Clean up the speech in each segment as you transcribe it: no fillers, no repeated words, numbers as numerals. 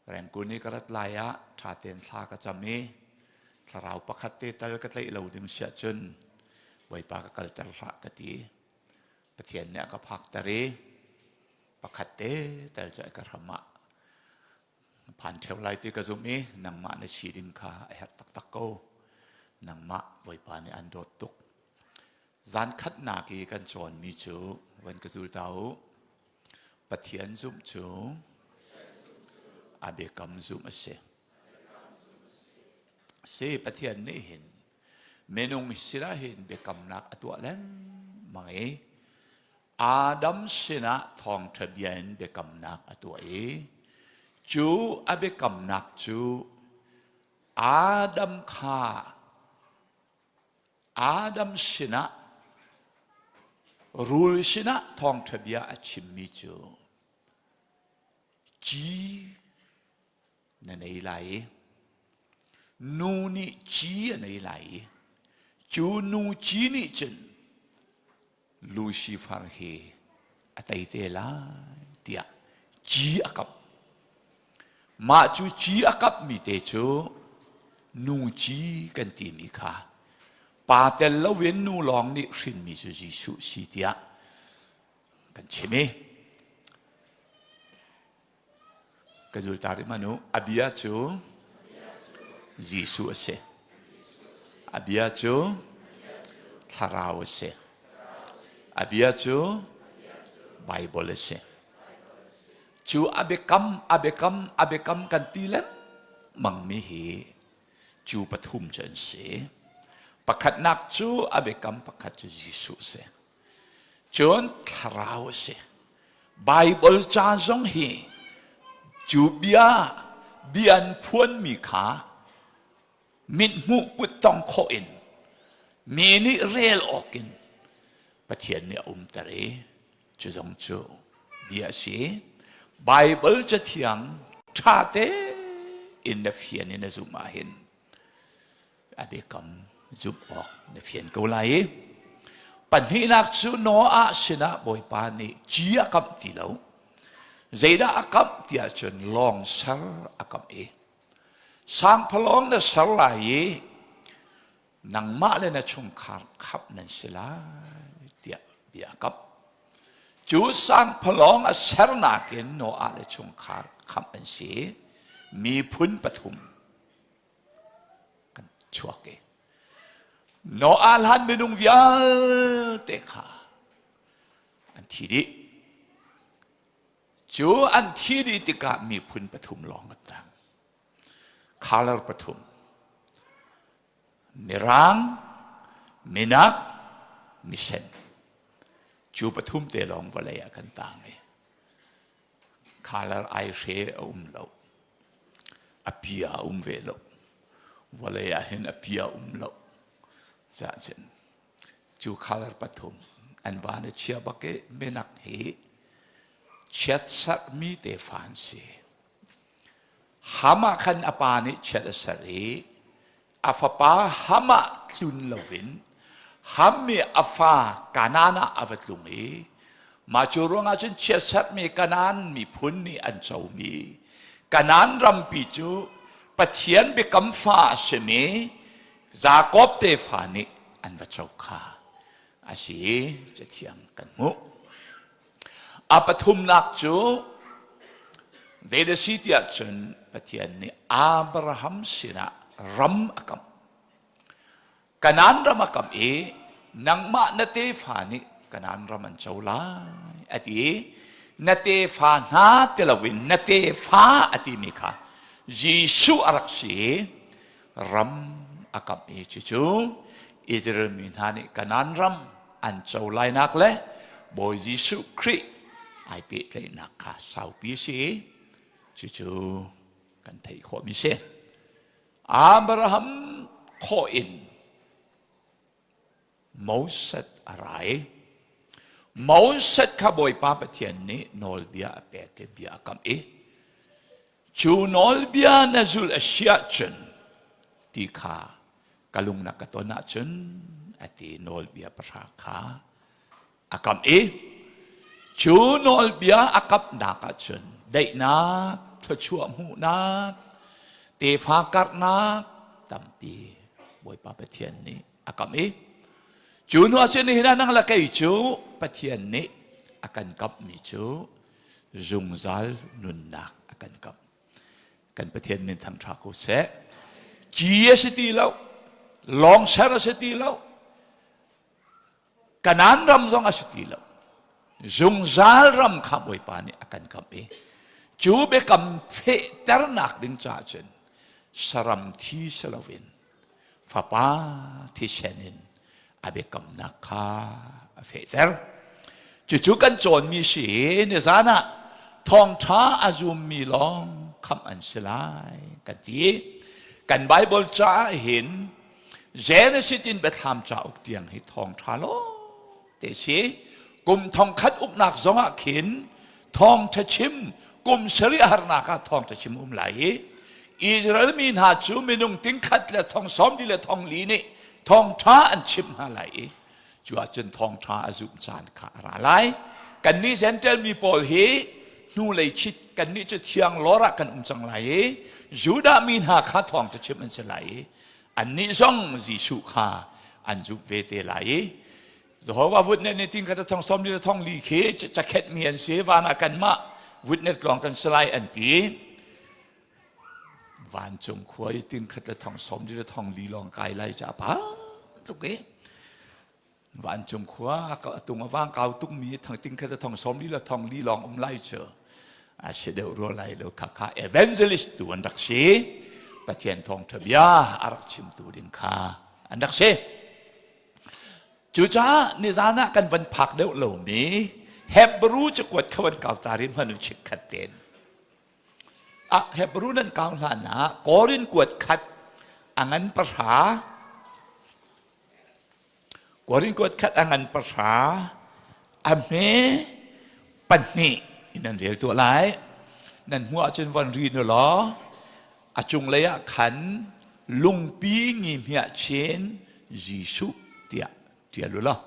Rengkun i ka rat lai ah ṭha tein thla ka cam i thlarau pakhat te tal ka tlaih lo ding siah cun Bawipa ka kalter hlah ka ti. Pathian nih a ka phakter i pakhat te tal cu ka hram ah phan ṭheo lai ti ka zumh i nangmah na si ding kha a herh taktak ko. Nangmah Bawipa nih an dawt tuk. Zan khatnak i kan cawnmi cu van ka zul ta u. Pathian zumh cu a biakam zumh a si. Si Pathian nih hin minung sinah hin biakamnak a tuah lengmang i Adam sinah thawngṭha bia in biakamnak a tuah i cu a biakamnak cu Adam kha Adam sinah rul sinah thawngṭha bia a chimmi cu ci na nei lai i nu nih ci a nei lai i cu nu ci nih cun Lucifer hi a tei te lai tiah ci a kap. Mah cu ci a kapmi te cu nu ci kan timi kha pa tel loin nu lawng nih hrinmi cu Jesuh si tiah kan chim i Ka zulta rih hmanh u. A bia cu Jesuh a si. A bia cu Thlarau a si. A bia cu Bible a si. Cu a biakam, a biakam, a biakam kan ti lengmang mi hi cu pathum cu an si. Pakhatnak cu a biakam pakhat cu Jesuh a si. Cun thlarau a si. Baibal ca zong hi cu bia bia an phuanmi kha mithmuh kuttong khawh in mi nih rel awk in Pathian nih a umter i cu zong cu bia a si. Baibal cathiang ṭha tein na fian in na zumh ahhin a biakam zumh awk na fian ko lai i pahnihnak cu Noah sinah Bawipa nih ci a kamh ti lo zeidah a kamh tiah cun lawng ser a kamh i sangphalawng na ser lai i nangmah le na chungkhar khamh nan si lai tiah bia a kamh cu sangphalawng a sernak in Noah le chungkhar khamh an si miphun pathum kan chuak i Noah hlan minung vialte kha an thi dih. Cu an thi dih tikah miphun pathum lawng an tang. Color pathum. Mirang, minak, misen. Cu pathum te lawng vawlei ah kan tang i Color aihre a um lo. A pia a um ve lo. Vawlei ah hin a pia um lo. Cahcun cu color pathum an van a chia bak i minak hi chiatserhmi tefa an si. Ham ah khan a pa nih chiat a serh i a fapa Ham ah tlun loin Ham i a fa Kanaan ah a va tlung i mah cu ruangah cun chiatserhmi Kanaan miphun nih an comi Kanaan rampi cu Pathian biakam fa a simi Jakob tefa nih an va co kha a si cathiang kan hmuh. A pathumnak cu zei si tiah cun Pathian nih Abraham sinah ram a kamh. Kanaan ram a kamh i nangmah na tefa nih Kanaan ram an co lai a ti i na tefa hna ti loin na tefa a timi kha Jesuh a rak si i ram a kamh i cucu Israel mi hna nih Kanaan ram an co lainak le Bawi Jesuh Khrih ai pehtlaihnak kha saupi a si i cucu kan theih khawhmi si. Abraham khawh in Moses a ra i Moses kha Bawipa Pathian nih nawlbia a pek i bia a kamh i cu nawlbia na zulh a si ahcun ti kha ka lung na ka ton ahcun a ti nawlbia pahra kha a kamh i cu nawlbia a kamhnak ahcun daihnak. Thluachuah hmuhnak, tefa karhnak tampi Bawipa Pathian nih a kamh i cu hnu ah cun nihin ah nang le kei cu Pathian nih a kan kamhmi cu zungzal nunnak a kan kamh. Kan Pathian min thangṭha ko seh. Ci a si ti lo, lawng ser a si ti lo, Kanaan ram zong a si ti lo. Zungzal ram kha Bawipa nih a kan kamh i cu biakam fehternak ding caah cun saram thi si loin fapa thisen in a biakamnak kha a fehter. Cucu kan cawnmi si nizan ah thawngṭha a zummi lawng khamh an si lai kan ti. Kan Bible caah hin Genesis in Biathlam cauk tiang hi thawngṭha lawng te si. Kum thongkhat uknak zongah khin thawngṭha chim kum sarih harnak ah thawngṭha chim um lai i Israel mi hna cu minung tingkhat le thong sawm li le thong li nih thawngṭha an chimh hna lai i cu ahcun thawngṭha a zumh caan kha a ra lai. Kannih Gentile mi pawl hi hnulei chit kannih cu thiang lawr ah kan um cang lai i Judah mi hna kha thawngṭha chimh an si lai i annih zong Jesuh kha an zumh ve te lai i Jehovah witness nih ting kha thong som li le thong li khi cakhet mi an si van ah kanmah witness lawng kan si lai an ti vancung khua i ting khat le thong som li le thong li lawng kai lai ca pa tuk i vancung khua a tung a vang kau tuk mi thang ting khat le thong som li le thong li lawng um lai cu a si deuh rua lai lo kha kha evangelist tu an rak si Pathian thawngṭha bia a rak chimtu ding kha an rak si Cucaah nizan ah kan van phak deuh lomi Hebrew cakuat kha van kau ta rih hmanh u chikkhat tein. Ah Hebrew nan kau hlan ah Korin kuat khat a ngan pahra Korin kuat khat a ngan pahra a hme pahnih in an rel tuah lai. Nan hmuh ahcun von rin u law a cunglei ah khan lungpi ngi hmiah chin Jesuh tiah ṭial u law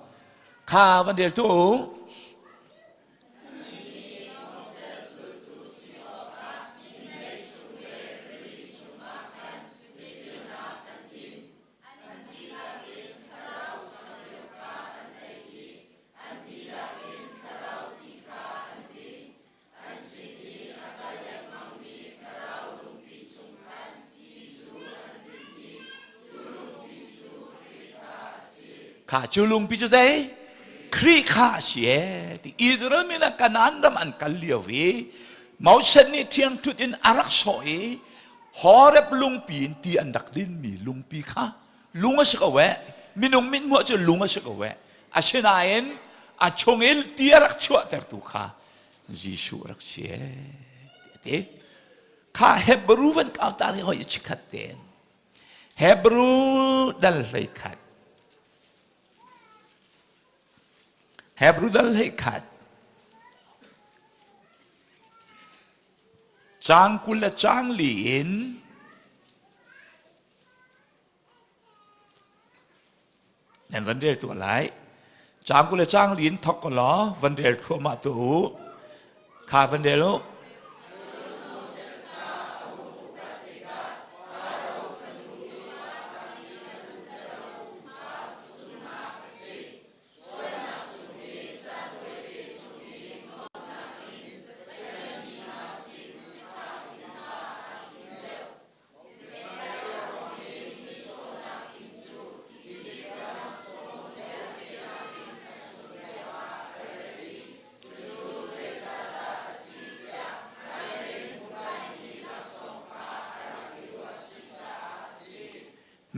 kha van rel tu u. An sin i a kal lengmangmi Thlarau lungpi chung khan ti cu an din i cu lungpi cu Khrih kha a si. Kha cu lungpi cu zei? Khrih kha a si ee. Ti Israel mi le Kanaan ram an kal lio i Moses nih ṭhiangṭhut in a rak sawh i Horeb lungpi in ti an rak dinmi lungpi kha lung a si ko eh. Minung mithmuh cu lung a si ko eh. Asinain a chungil ti a rak chuahtertu kha Jesuh rak si a ti. Kha Hebrew van kau ta ri hoi chikhat ten. Hebrew dal hlei khat. Hebrew dal hlei khat. Cang 20 le cang li in Nan van rel tuah lai. Caang 20 le caang li in thawk ko law van rel thluahmah tuah u. Kha van rel u.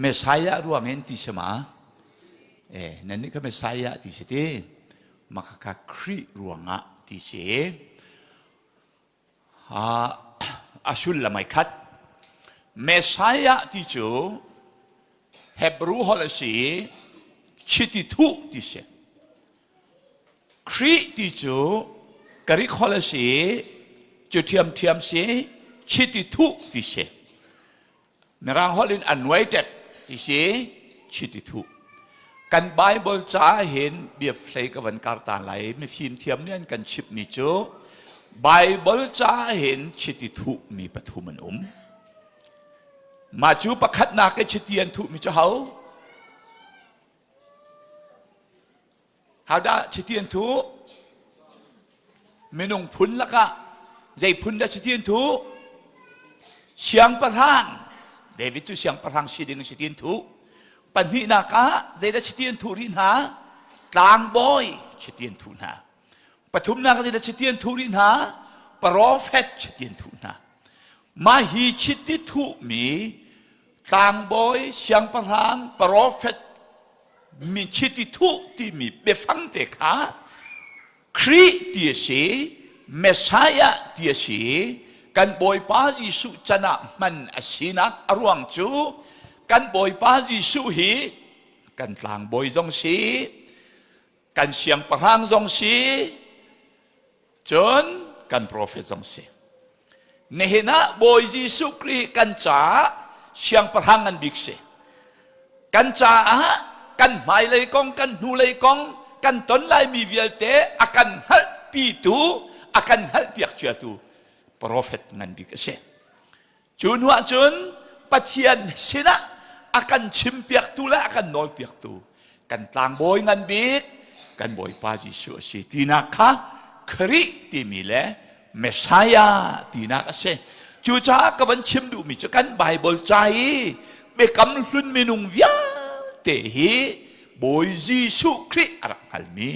Messiah ruang in ti si ma? Eh, nan nih kha Messiah ti si ti. Maka kha Khrih ruangah ti si. A sullam ai khat. Messiah ti cu Hebrew holh a si i chiti thuh ti si. Khrih ti cu Greek holh a si i cu ṭhiamṭhiam si chiti thuh ti si. Mirang holh in anointed ti si chiti thuh. Kan Bible caah hin biafhlei ka van kar ta lai mifim thiam nih an kan chimhmi cu Baibal ca hin chiti thuhmi pathum an um. Mah cu pakhatnak i chiti an thuhmi cu ho? Hodah chiti an thuh? Minung phun lakah zei phun dah chiti an thuh? Siangpahrang. David cu siangpahrang si ding chiti an thuh. Pahnihnak ah zeidah chiti an thuh rih hna? Tlangbawi chiti an thuh hna. Pathumnak ah zeidah chiti an thuh rih hna? Profet chiti an thuh hna. Mah hi chiti thuhmi tlangbawi, siangpahrang, profet mi chiti thuh timi biafang te kha Khrih ti a si, Messiah ti a si, kan Bawipa Jesuh can ah hman a sinak a ruang cu kan Bawipa Jesuh hi kan tlangbawi zong si, kan siangpahrang zong si, cun kan profet zong si. Nihin ah Bawi Jesuh Khrih kan caah siangpahrang ngan bik si. Kan caah kan hmailei kong, kan hnulei kong, kan ton laimi vialte a kan hngalhpitu, a kan hngalhpiak ciatu profet ngan bik a si. Cu hnu ahcun Pathian sinah a kan chimpiaktu le a kan nawlpiaktu kan tlangbawi ngan bik kan Bawipa Jesuh a si tinak kha Khrih timi le Messiah tinak a si. Cucaah ka van chim duhmi cu kan Bible ca i biakam hlun minung vialte hi Bawi Jesuh Khrih a rak hngalmi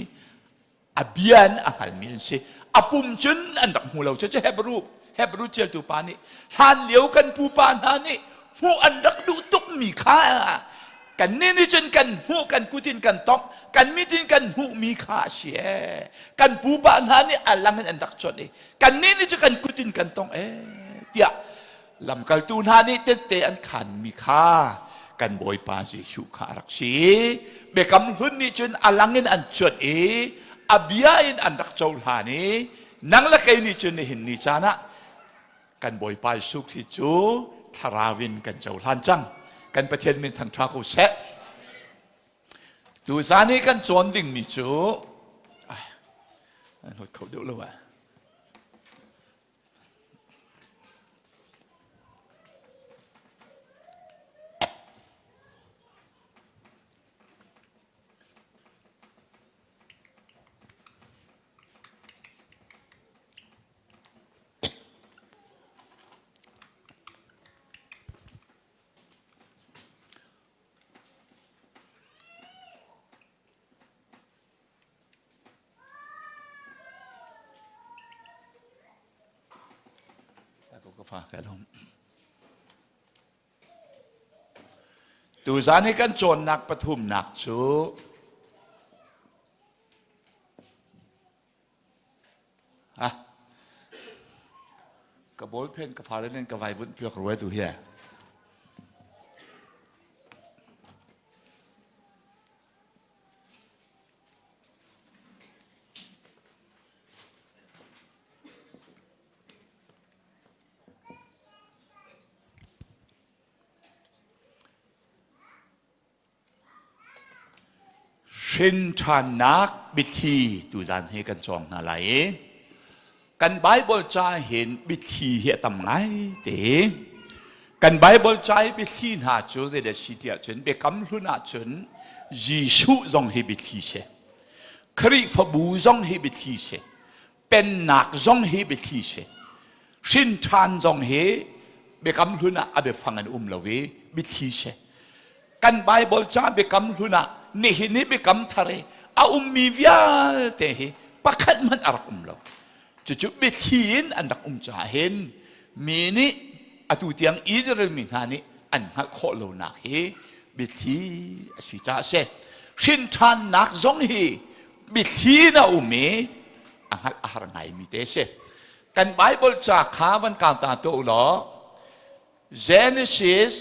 a bia in a hngalmi an si a pum cun an rak hmu lo cu Hebrew Hebrew cialtu pa nih hlan lio kan pupa hna nih hmuh an rak duh tukmi kha kan nih nih cun kan hmuh kan kut in kan tongh kan mit in kan hmuhmi kha a si ee kan pupa hna nih a lang in an rak chawnh i kan nih nih cun kan kut in kan tongh ee tiah Lamkaltu hna nih tette an khanmi kha kan Bawipa Jesuh kha a rak si. Biakam hlun nih cun a lang in an cuanh i a bia in an rak cohlan i nang le kei nih cun nihin ni caan ah kan Bawipa Jesuh Khrih cu thlarau in kan cohlan cang. Kan Pathian min thangṭha ko seh. Tuzan i kan cawn dingmi cu an hot kho deuh lo ah. Tuzan i kan cawnnak pathumnak cu ah ka ballpen ka fale nen ka vai vunh piak rua tu hi. Hrinṭhannak biathli tuzan hi kan cawng hna lai i kan Baibal ca hin biathli hi a tam ngai te. Kan Baibal ca i biathli hna cu zeidah si tiah cun biakam hlun ahcun Jesuh zong hi biathli si. Khrihfabu zong hi biathli si. Pennak zong hi biathli si. Hrinṭhan zong hi biakam hlun ah a biafang an um lo i biathli si. Kan Baibal ca biakam hlun ah nihin i biakam thar i a ummi vialte hi pakhat hmanh a rak um lo. Cucu biathli in an rak um caah hin mi nih atu tiang Israel mi hna nih an hngalh khawh lonak hi biathli a si caah a si. Hrinṭhannak zong hi biathli in a um i a hngalh a har ngaimi te a si. Kan Baibal ca kha van kau ta tuah u law Genesis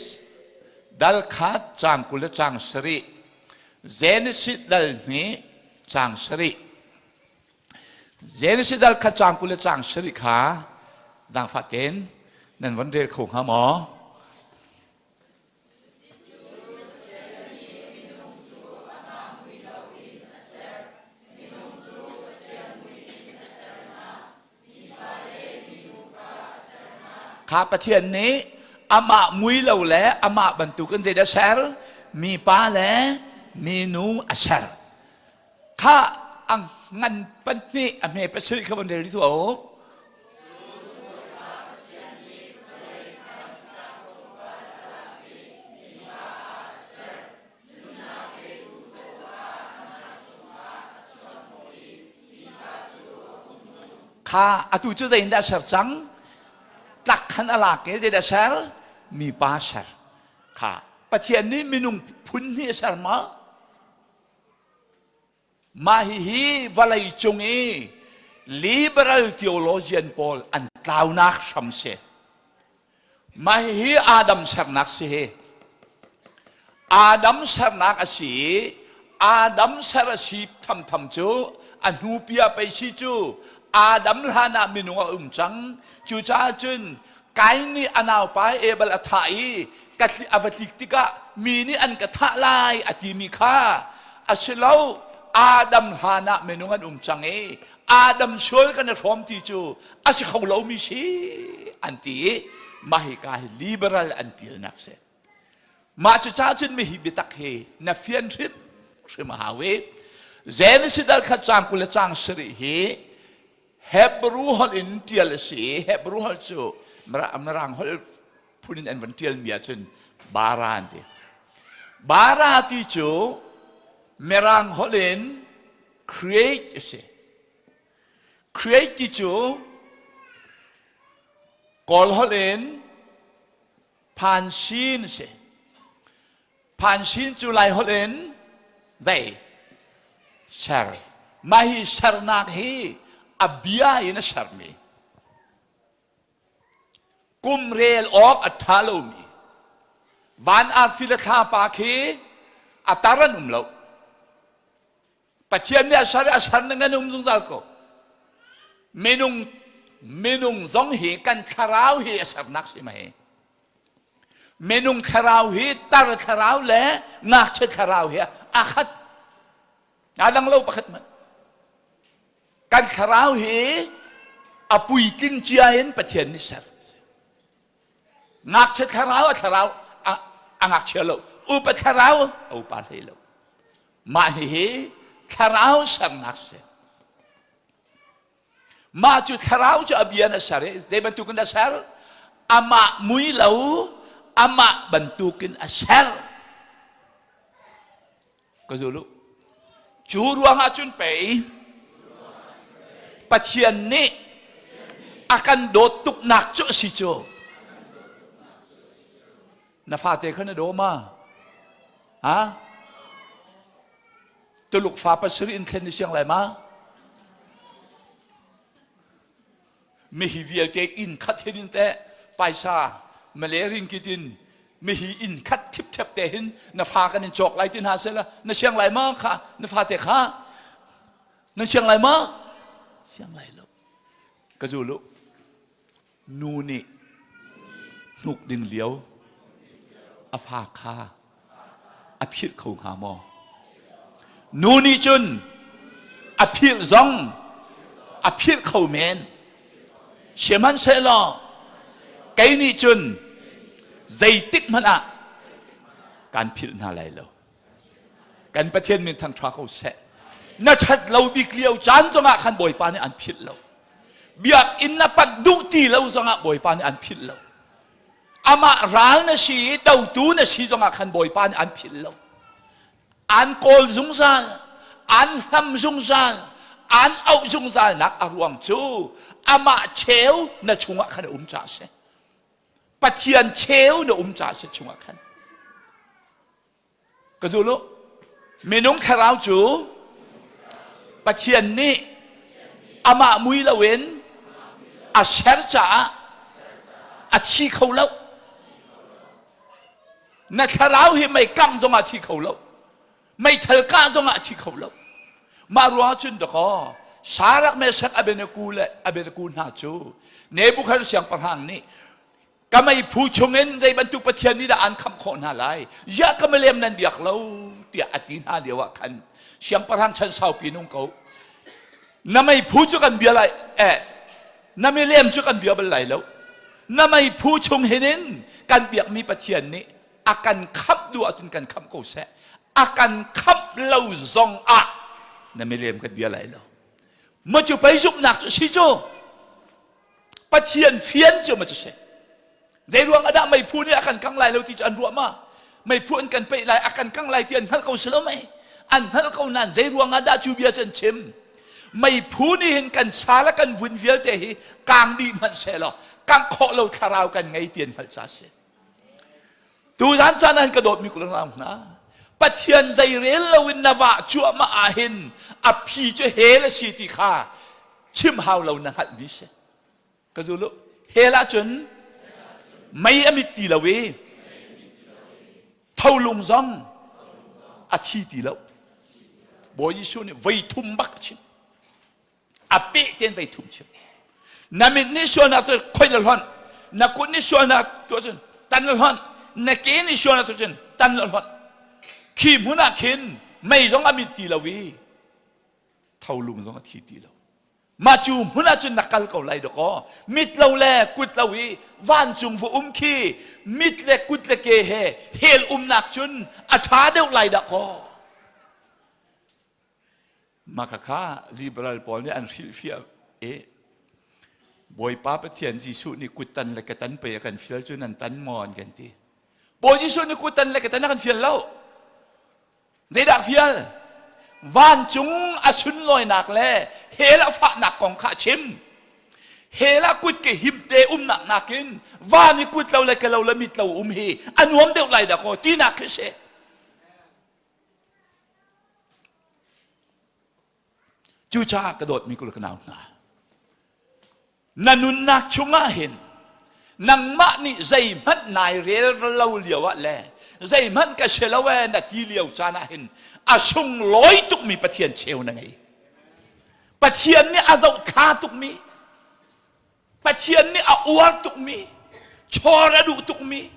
dal khat caang 20 le caang sarih Genesis dal hnih caang sarih Genesis dal khat caang 20 le caang sarih kha zaangfah tein nan von rel kho hnga maw? Kha Pathian nih amah mui lo le amah bantukin zeidah ser? Mipa le minu a ser. Kha a ngan pahnih a hme pasarih kha von rel rih tuah u. Kha atu cu zei in dah ser cang? Tlak khan a lak i zeidah ser? Mipa ser. Kha Pathian nih minung phun hnih a ser ma? Mah hihi vawlei cung i liberal theologian pawl an tlaunak hram si. Mah hihi Adam sernak si hi. Adam sernak a si i Adam ser a si thamtham cu a hnu pia pei si cu Adam hlan ah minung a um cang. Cucaah cun Kain nih a naupa Abel a thah i ka a va tlik tikah mi nih an ka thah lai a timi kha a si lo. Adam hlan ah minung an um cang i Adam sual kan i hrawm ti cu a si kho lomi si an ti i mah hika hi liberal an pialnak si. Mah cucaah cun mihi biatak hi na fian hrim hrim a hau i Genesis dal khat caang 20 le caang sarih hi Hebrew holh in ṭial a si i Hebrew holh cu Mirang holh phun in an van ṭialmi ahcun bara an ti. Bara ti cu Mirang holh in create a si. Create ti cu Kawl holh in phansin a si. Phansin cu Laiholh in zei? Ser. Mah hi sernak hi a bia in a sermi. Kum rel awk a ṭha lomi. Van arfi le thlapa khi a tar an um lo. Pathian nih a ser i a ser ning an um zungzal ko. Minung minung zong hi kan thlarau hi a sernak si mei. Minung thlarau hi tar thlarau le ngakchia thlarau hi a khat. A dang lo pakhat hmanh. Kan thlarau hi a puitling cia in Pathian nih ser. Ngakchia thlarau a thlarau a ngakchia lo. Upa thlarau a upa hlei lo. Mah hihi thlarau sernak si. Mah cu thlarau cu a bia na ser i zei bantukin a ser? Amah mui lo, amah bantukin a ser. Ka zulu. Cu ruangah cun pei Pathian nih a kan dawt tuknak cu a si cu. Na fate kha na daw ma? Ha? Tuluk fa pasarih in thlen ni siang lai ma? Mihi vialte inn khat hin in teh paisa male ringkit in mihi inn khat thipthep te hin na fa kan in cawk lai ti hna sela na siang lai ma kha na fate kha na siang lai ma siang lai lo ka zulu Nu nih hnuk ding lio a fa kha a philh kho hnga maw? Nu nih cun a philh zong a philh kho men. Sihmanhsehlaw kei nih cun zeitik hmanh ah kan philh hna lai lo. Kan Pathian min thangṭha ko seh. Na ṭhat lo bik lio caan zongah khan Bawipa nih an philh lo. Biakinn na panh duh ti lo zongah Bawipa nih an philh lo. Amah ral na si i dotu na si zongah khan Bawipa nih an philh lo. An kawl zungzal, an hlam zungzal, an auh zungzalnak a ruang cu amah cheu na chungah khan a um caah a si. Pathian cheu na um caah a si chungah khan. Ka zul u. Minung thlarau cu Pathian nih amah mui loin a ser caah a thi kho lo. Na thlarau hi mei kangh zongah a thi kho lo. Meithal kah zongah a thi kho lo. Mah ruangah cun dakaw Sarak Meshak Abednego le Abednego hna cu Nebuchadnezzar siangpahrang nih Ka meiphu chungin zei bantuk Pathian nih dah an khamh khawh hna lai? Ziah ka milem nan biak lo tiah a ti hna lio ah khan siangpahrang chan saupi nung ko. Na meiphu cu kan bia lai eh na milem cu kan bia bal lai lo. Na meiphu chung hin in kan biakmi Pathian nih a kan khamh duh ahcun kan khamh ko seh. A kan khamh lo zong ah na milem kan bia lai lo. Ma cu pei zumhnak cu si cu. Pathian fian cu ma cu si. Zei ruang ah dah meiphu nih a kan kang lai lo ti cu an ruah ma? Meiphu an kan peih lai, a kan kang lai ti an hngalh ko si lo mei? An hngalh ko nain zei ruang ah dah cu bia cu an chim? Meiphu nih hin kan sa le kan vun vialte hi kang dih hmanh seh law kangh khawh lo thlarau kan ngei ti an hngalh ca si. Tuzan caan ah ka dawtmi kul hna Pathian zeirel loin na vah cuahmah ah hin a phi cu hell a si ti kha chim hau lo na hngalhmi si. Ka zul u. Hell ahcun mei a mit ti lo i tholung zong a thi ti lo. Bawi Jesuh nih voi thum bak a chim. A peh tein voi thum chim. Na mit nih sualnak cu khoi la hlonh. Na kut nih sualnak tuah cun tan la hlonh. Na ke nih sualnak tuah cun tan la hlonh. Khi hmun ah khin mei zong a mit ti lo i tholung zong a thi ti lo. Mah cu hmun ah cun na kal ko lai dawkaw. Mit lo le kut lo i vancung va um khi mit le kut le ke he hell umnak cun a ṭha deuh lai dah kaw. Mah khakha liberal pawl nih an hrilhfiah i Bawipa Pathian Jesuh nih kuttan le ketan pei a kan fial cu nan tan maw an kan ti. Bawi Jesuh nih kuttan le ketan a kan fial lo. Zeidah fial? Vancung a sunlawinak le hell a fahnak kong kha a chim. Hell ah kut ke himte umnak nakin van i kut lo le ke lo le mit lo um hi a nuam deuh lai dah kaw tinak khi si. Cucaah ka dawtmi kul ka nau hna, na nunnak chungah hin nangmah nih zeihmanh nai rel lo lio ah le zeihmanh ka si lo ee na ti lio caan ah hin a sunglawi tukmi Pathian cheu na ngei. Pathian nih a zohthla tukmi, Pathian nih a uar tukmi, chawr a duh tukmi,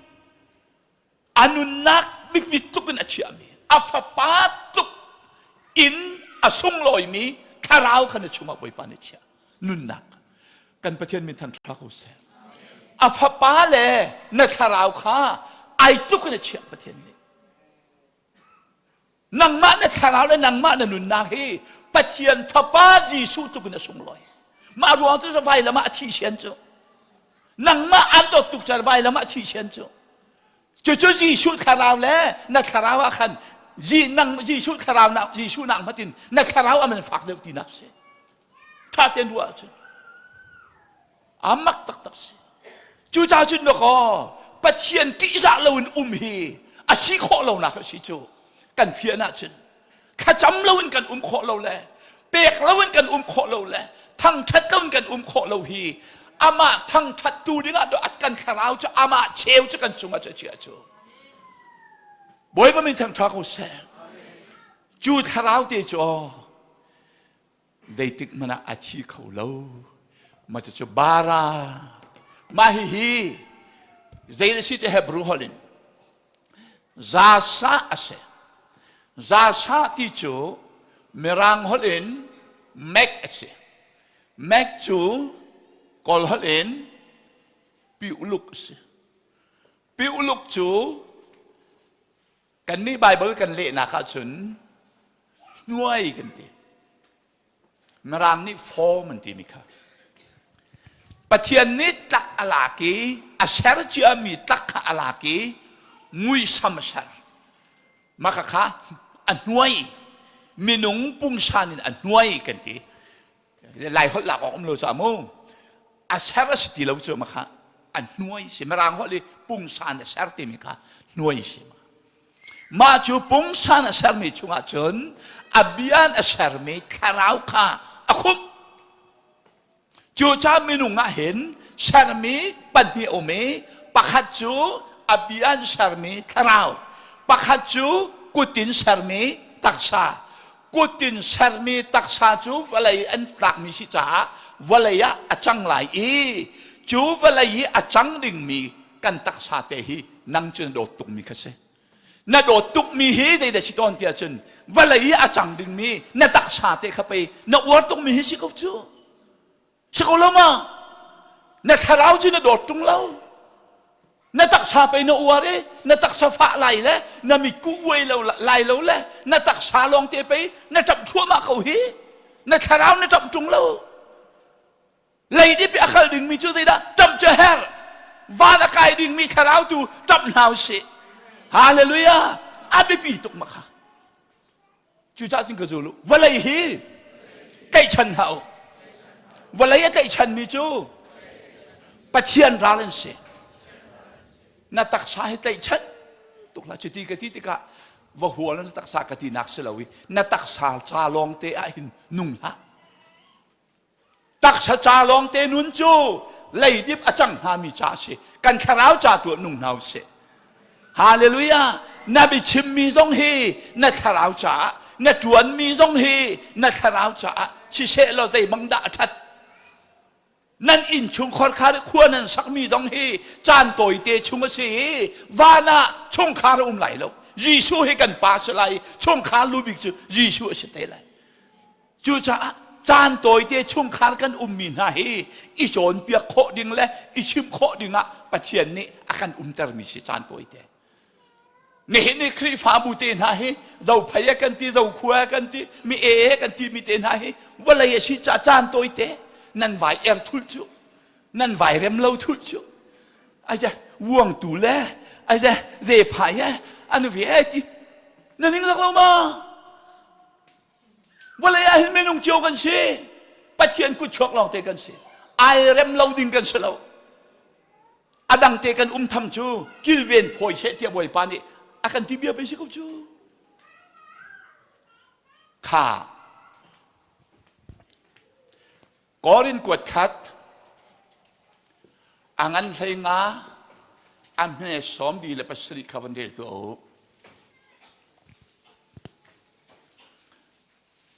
a nunnak biapi tuk in a chiahmi a fapa tluk in a sunglawimi thlarau kha na chungah Bawipa nih chiah nunnak kan Pathian min than ṭha ko seh a fapa le na thlarau kha ai tluk in a chiah Pathian nih Nangmah na thlarau le nangmah na nunnak hi Pathian Fapa Jesuh tluk in a sunglawi. Mah ruang cu vailam ah a thi sian cu. Nangmah an dawt tuk caah vailam ah a thi sian cu. Cucu Jesuh thlarau le na thlarau ah khan Jesuh thlarau nak Jesuh nak hmatin na thlarau a man fak deuh tinak si. Tha tein ruah ahcun. A mak taktak si. Cucaah cun dawkaw Pathian ṭihzah loin um hi a si khawh lonak a si cu kan fian ahcun thlacam loin kan um khawh lo le pek loin kan um khawh lo le thangṭhat loin kan um khawh lo hi amah thangṭhattu dingah kan thlarau cu amah cheu cu kan cungah cu a chia cu Bawipa min thangṭha ko seh cu thlarau te cu aw zeitik hmanh ah a thi kho lo mah cucu bara mah hihi zei na si cu Hebrew holh in zasa a si zasa ti cu mirang holh in mek a si mek cu kawl holh in piuluk a si piuluk cu Kannih Baibal kan lehnak ahcun hnuai kan ti. Mirang nih form an timi kha. Pathian nih tlak a lak i a ser ciami tlak kha a lak i muisam a ser. Mah kha a hnuai minung pungsan in a hnuai kan ti. Lai holh lak awk um lo ca mu. A ser a si ti lo cu ma kha a hnuai si. Mirang holh i pungsan a ser timi kha hnuai si. Mah cu pungsan a sermi chungah cun a bia a sermi thlarau kha a khumh. Cucaah minung ah hin sermi pahnih a um i pakhat cu a bia in sermi thlarau, pakhat cu kut in sermi taksa. Kut in sermi taksa cu vawlei an tlakmi si caah vawlei ah a cang lai i cu vawlei i a cang dingmi kan taksa te hi nang cu na dawt tukmi kha si. Na dawt tukmi hi zeidah si tawn tiah cun vawlei i a cang dingmi na taksa te kha pei na uar tukmi hi si ko cu. Si ko lo ma? Na thlarau cu na dawt tung lo. Na taksa pei na uar i na taksa fah lai le na mitkuh uai lo lai lo le na taksa lawng te pei na ṭap thluahmah ko hi. Na thlarau na ṭamh ṭung lo. Leidip i a kal dingmi cu zeidah ṭamh cu a herh. Van a kai dingmi thlarau tu ṭamh hna usih. Hallelujah! A biapi tuk ma kha. Cucaah cun ka zul u. Vawlei hi tlaihchan hlah u. Vawlei a tlaihchanmi cu Pathian ral an si. Na taksa hi tlaihchan tuk hlah. Cuti ka ti tikah va hual na taksa ka tinak si lo i na taksa ca lawng te ah hin nung hlah. Taksa ca lawngte nun cu leidip a cang hngami ca a si. Kan thlarau ca tu ah nung hna usih. Hallelujah! Na biachimmi zong hi na thlarau caah, na ṭuanmi zong hi na thlarau caah siseh law zeibang dah a ṭhat. Nan innchungkhar kha khua nan sakmi zong hi caan tawite chung a si i van ah chungkhar a um lai lo. Jesuh hi kan pa si lai i chungkhar lu bik cu Jesuh a si te lai. Cucaah caan tawite chungkhar kan ummi hna hi i cawnpiak khawh ding le i chimh khawh dingah Pathian nih a kan umtermi si caan tawite. Nihin i Khrihfabu te hna hi zophei a kan ti, zokhua a kan ti, mi e kan ti mi te hna hi vawlei a si ca caan tawite nan vai er thulh cu nan vai rem lo thulh cu aja vuangtu le aja zephai e an ve e ti na ning zak lo ma Vawlei ah hin minung cio kan si. Pathian kutchuak lawngte kan si. Ai rem lo ding kan si lo. A dangte kan um tham cu kilven fawi seh tiah Bawipa nih a kan ti bia pei si ko cu. Kha Korin kuat khat a ngan hlei nga a hme sawm di le pasarih kha van rel tuah u.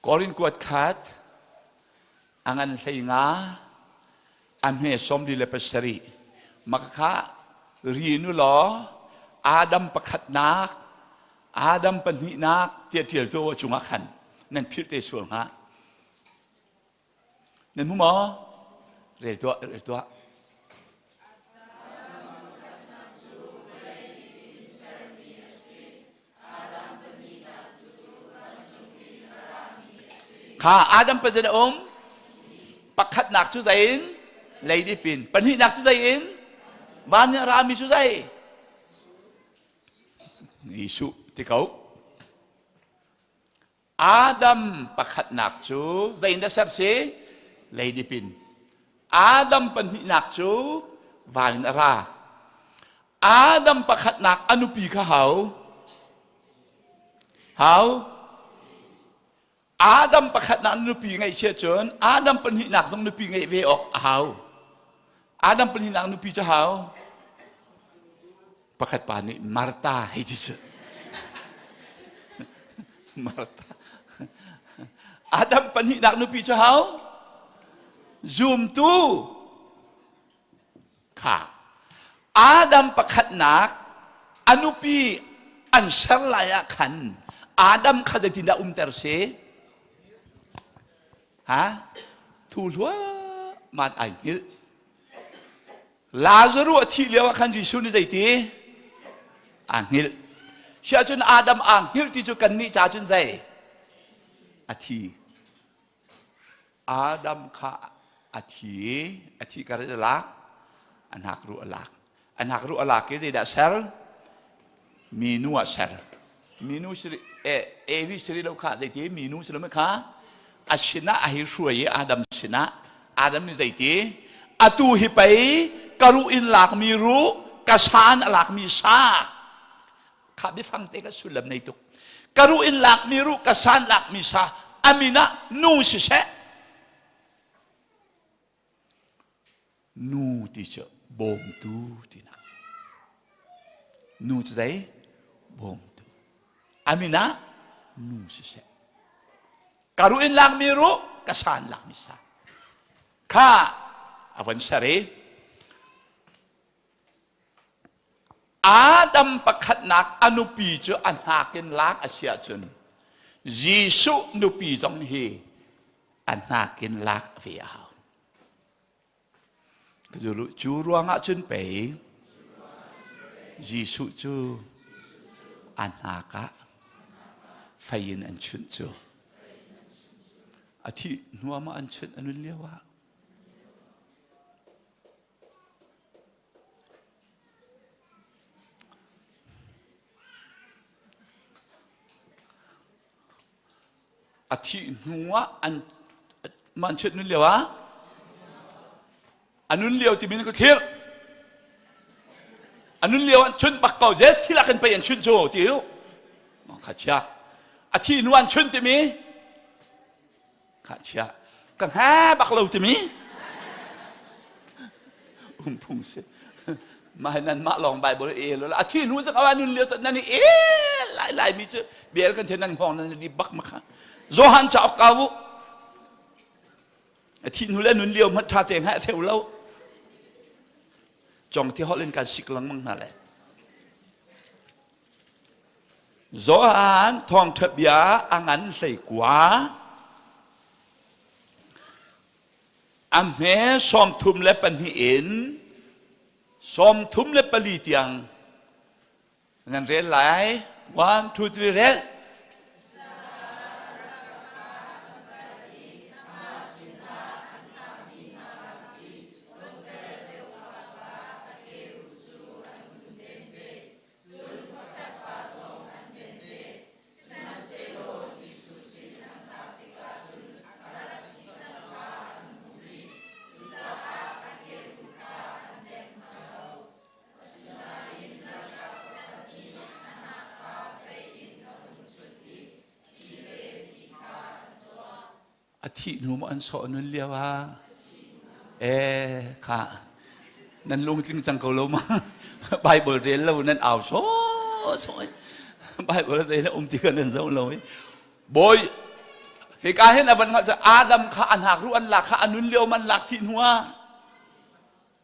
Korin kuat khat a ngan hlei nga a hme sawm li le pasarih makha rin u law Adam pakhatnak Adam pahnihnak tiah ṭial tu cungah khan nan philh te sual hnga. Nan hmu maw? Rel tuah, rel tuah. Kha Adam pazin a um. Pakhatnak cu zei in? Leidip in. Pahnihnak cu zei in? Van in a rami cu zei? Jesuh ti ko. Adam pakhatnak cu zei in dah ser si? Leidip in. Adam pahnihnak cu van in a ra. Adam pakhatnak a nupi kha hau? Hau? Adam pakhatnak nupi ngeih sia cun Adam pahnihnak zong nupi ngeih ve awk a hau. Adam pahnihnak nupi cu hau? Pakhat pa nih Martha hei ti cu. Martha. Adam pahnihnak nupi cu hau? Zumtu kha. Adam pakhatnak a nupi an ser lai ah khan Adam kha zeitindah umter si? Ha? Thu hluahmah ai hngilh. Lazaruh a thih lio ah khan Jesuh nih zeiti? Aa hngilh. Siahcun Adam aa hngilh ti cu kannih ca cun zei? A thi. Adam kha a thi, a thi kar a lak, a hnakruh a lak. A hnakruh a lak i zeidah ser? Minu ah ser. Minu siri eh Evi siri lo kha zeiti minu si lo kha a sinah a hi hruai i Adam sinah Adam nih zeiti atu hi pei ka ruh in lakmi ruh ka san a lakmi sa kha biafang te ka sullam nei tuk ka ruh in lakmi ruh ka san lakmi sa amin ah nu siseh Nu ti cu bawmtu tinak si. Nu cu zei? Bawmtu. A min ah nu siseh. Ka ruh in lakmi ruh, ka san lakmi sa. Kha a von ser i Adam pakhatnak a nupi cu a hnak in lak a si ahcun Jesuh nupi zong hi a hnak in lak ve a hau. Cu ruangah cun pei Jesuh cu a hnak ah fei in an chunh cu. A thih hnu ah an chunh a nun lio ah. A thih hnu ah an man chunh nun lio ah a nun lio timi ka thlir a nun lio an chunh bak ko je thil ah kan pei an chunh cu ti u kha chia a thih hnu an chunh timi kha chia ka hnga bak lo timi um phung si mah nan mah lawng Bible e lo a thi hnu zak awa nun lio nan i e lai lai mi cu bel kan the nan hngong nan di bak ma kha Johan cha ok ka u a thi hnu le nun lio hmat tha te ha theu lo chong thi holin kan sik lengmang hna le Johan thawngṭha bia a ngan 19. A hme 32 in 34 tiang nan rel lai. 1, 2, 3, rel. Cun pakhat pa zong an den ve. Sihmanhsehlaw Jesuh sin an phak tikah cun a rak thi cang kha an hmuh dih. Cucaah a keruh kha an deng hna lo. Asinain ralkap pakhat nih a hnak kha fei in a hun chunh i thi le ti kha an chuah. A thih hnu maw an sawh nun lio ah ee kha nan lungtling cang ko lo ma Bible rel lo nan au saw saw Bible te na um ti kan nan zoh lo i bawi hika hin a van hngalh cu Adam kha an hak ru an lak kha a nun lio man lak thih hnu ah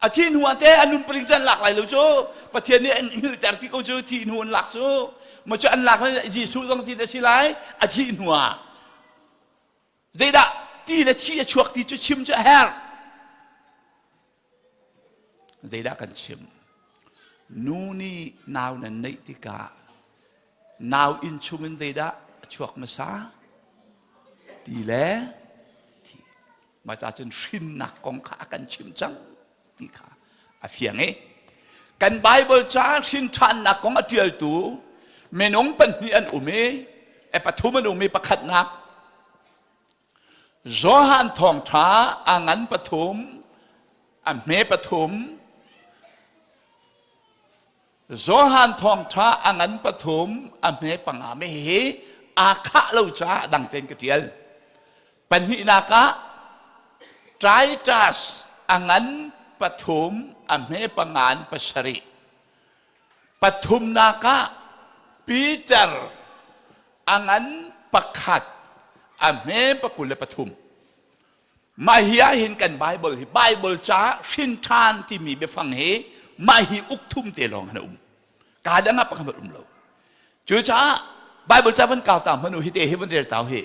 a thih hnu ah te a nun paring cu an lak lai lo cu Pathian nih an hngilhter ti ko cu thih hnu an lak cu ma cu an lak Jesuh zong ti a si lai a thih hnu ah Zeidah ti le thi a chuak ti cu chim cu a herh. Zeidah kan chim? Nu nih nau nan neih tikah nau inn chungin zeidah a chuak hmasa? Ti le thi. Mah ca cun hrinnak kong kha a kan chim cang ti kha a fiang i kan Bible ca hrin ṭhannak kong a ṭialtu minung pahnih an um i e pathum an um i pakhatnak Johan thawngṭha a ngan pathum a hme pathum Johan thawngṭha a ngan pathum a hme panga mi hi aa khah lo caah dang tein ka ṭial. Pahnihnak ah Titus a ngan pathum a hme pangan pasarih. Pathumnak ah Peter a ngan pakhat a hme pakul le pathum. Mah hi ah hin kan Bible hi Bible caah hrin ṭhan timi biafang hi mah hi uk thum te lawng an um. Ka dang ah pakhat um lo. Cucaah Bible ca van kau ta hmanu hi te hi van rel tau hi.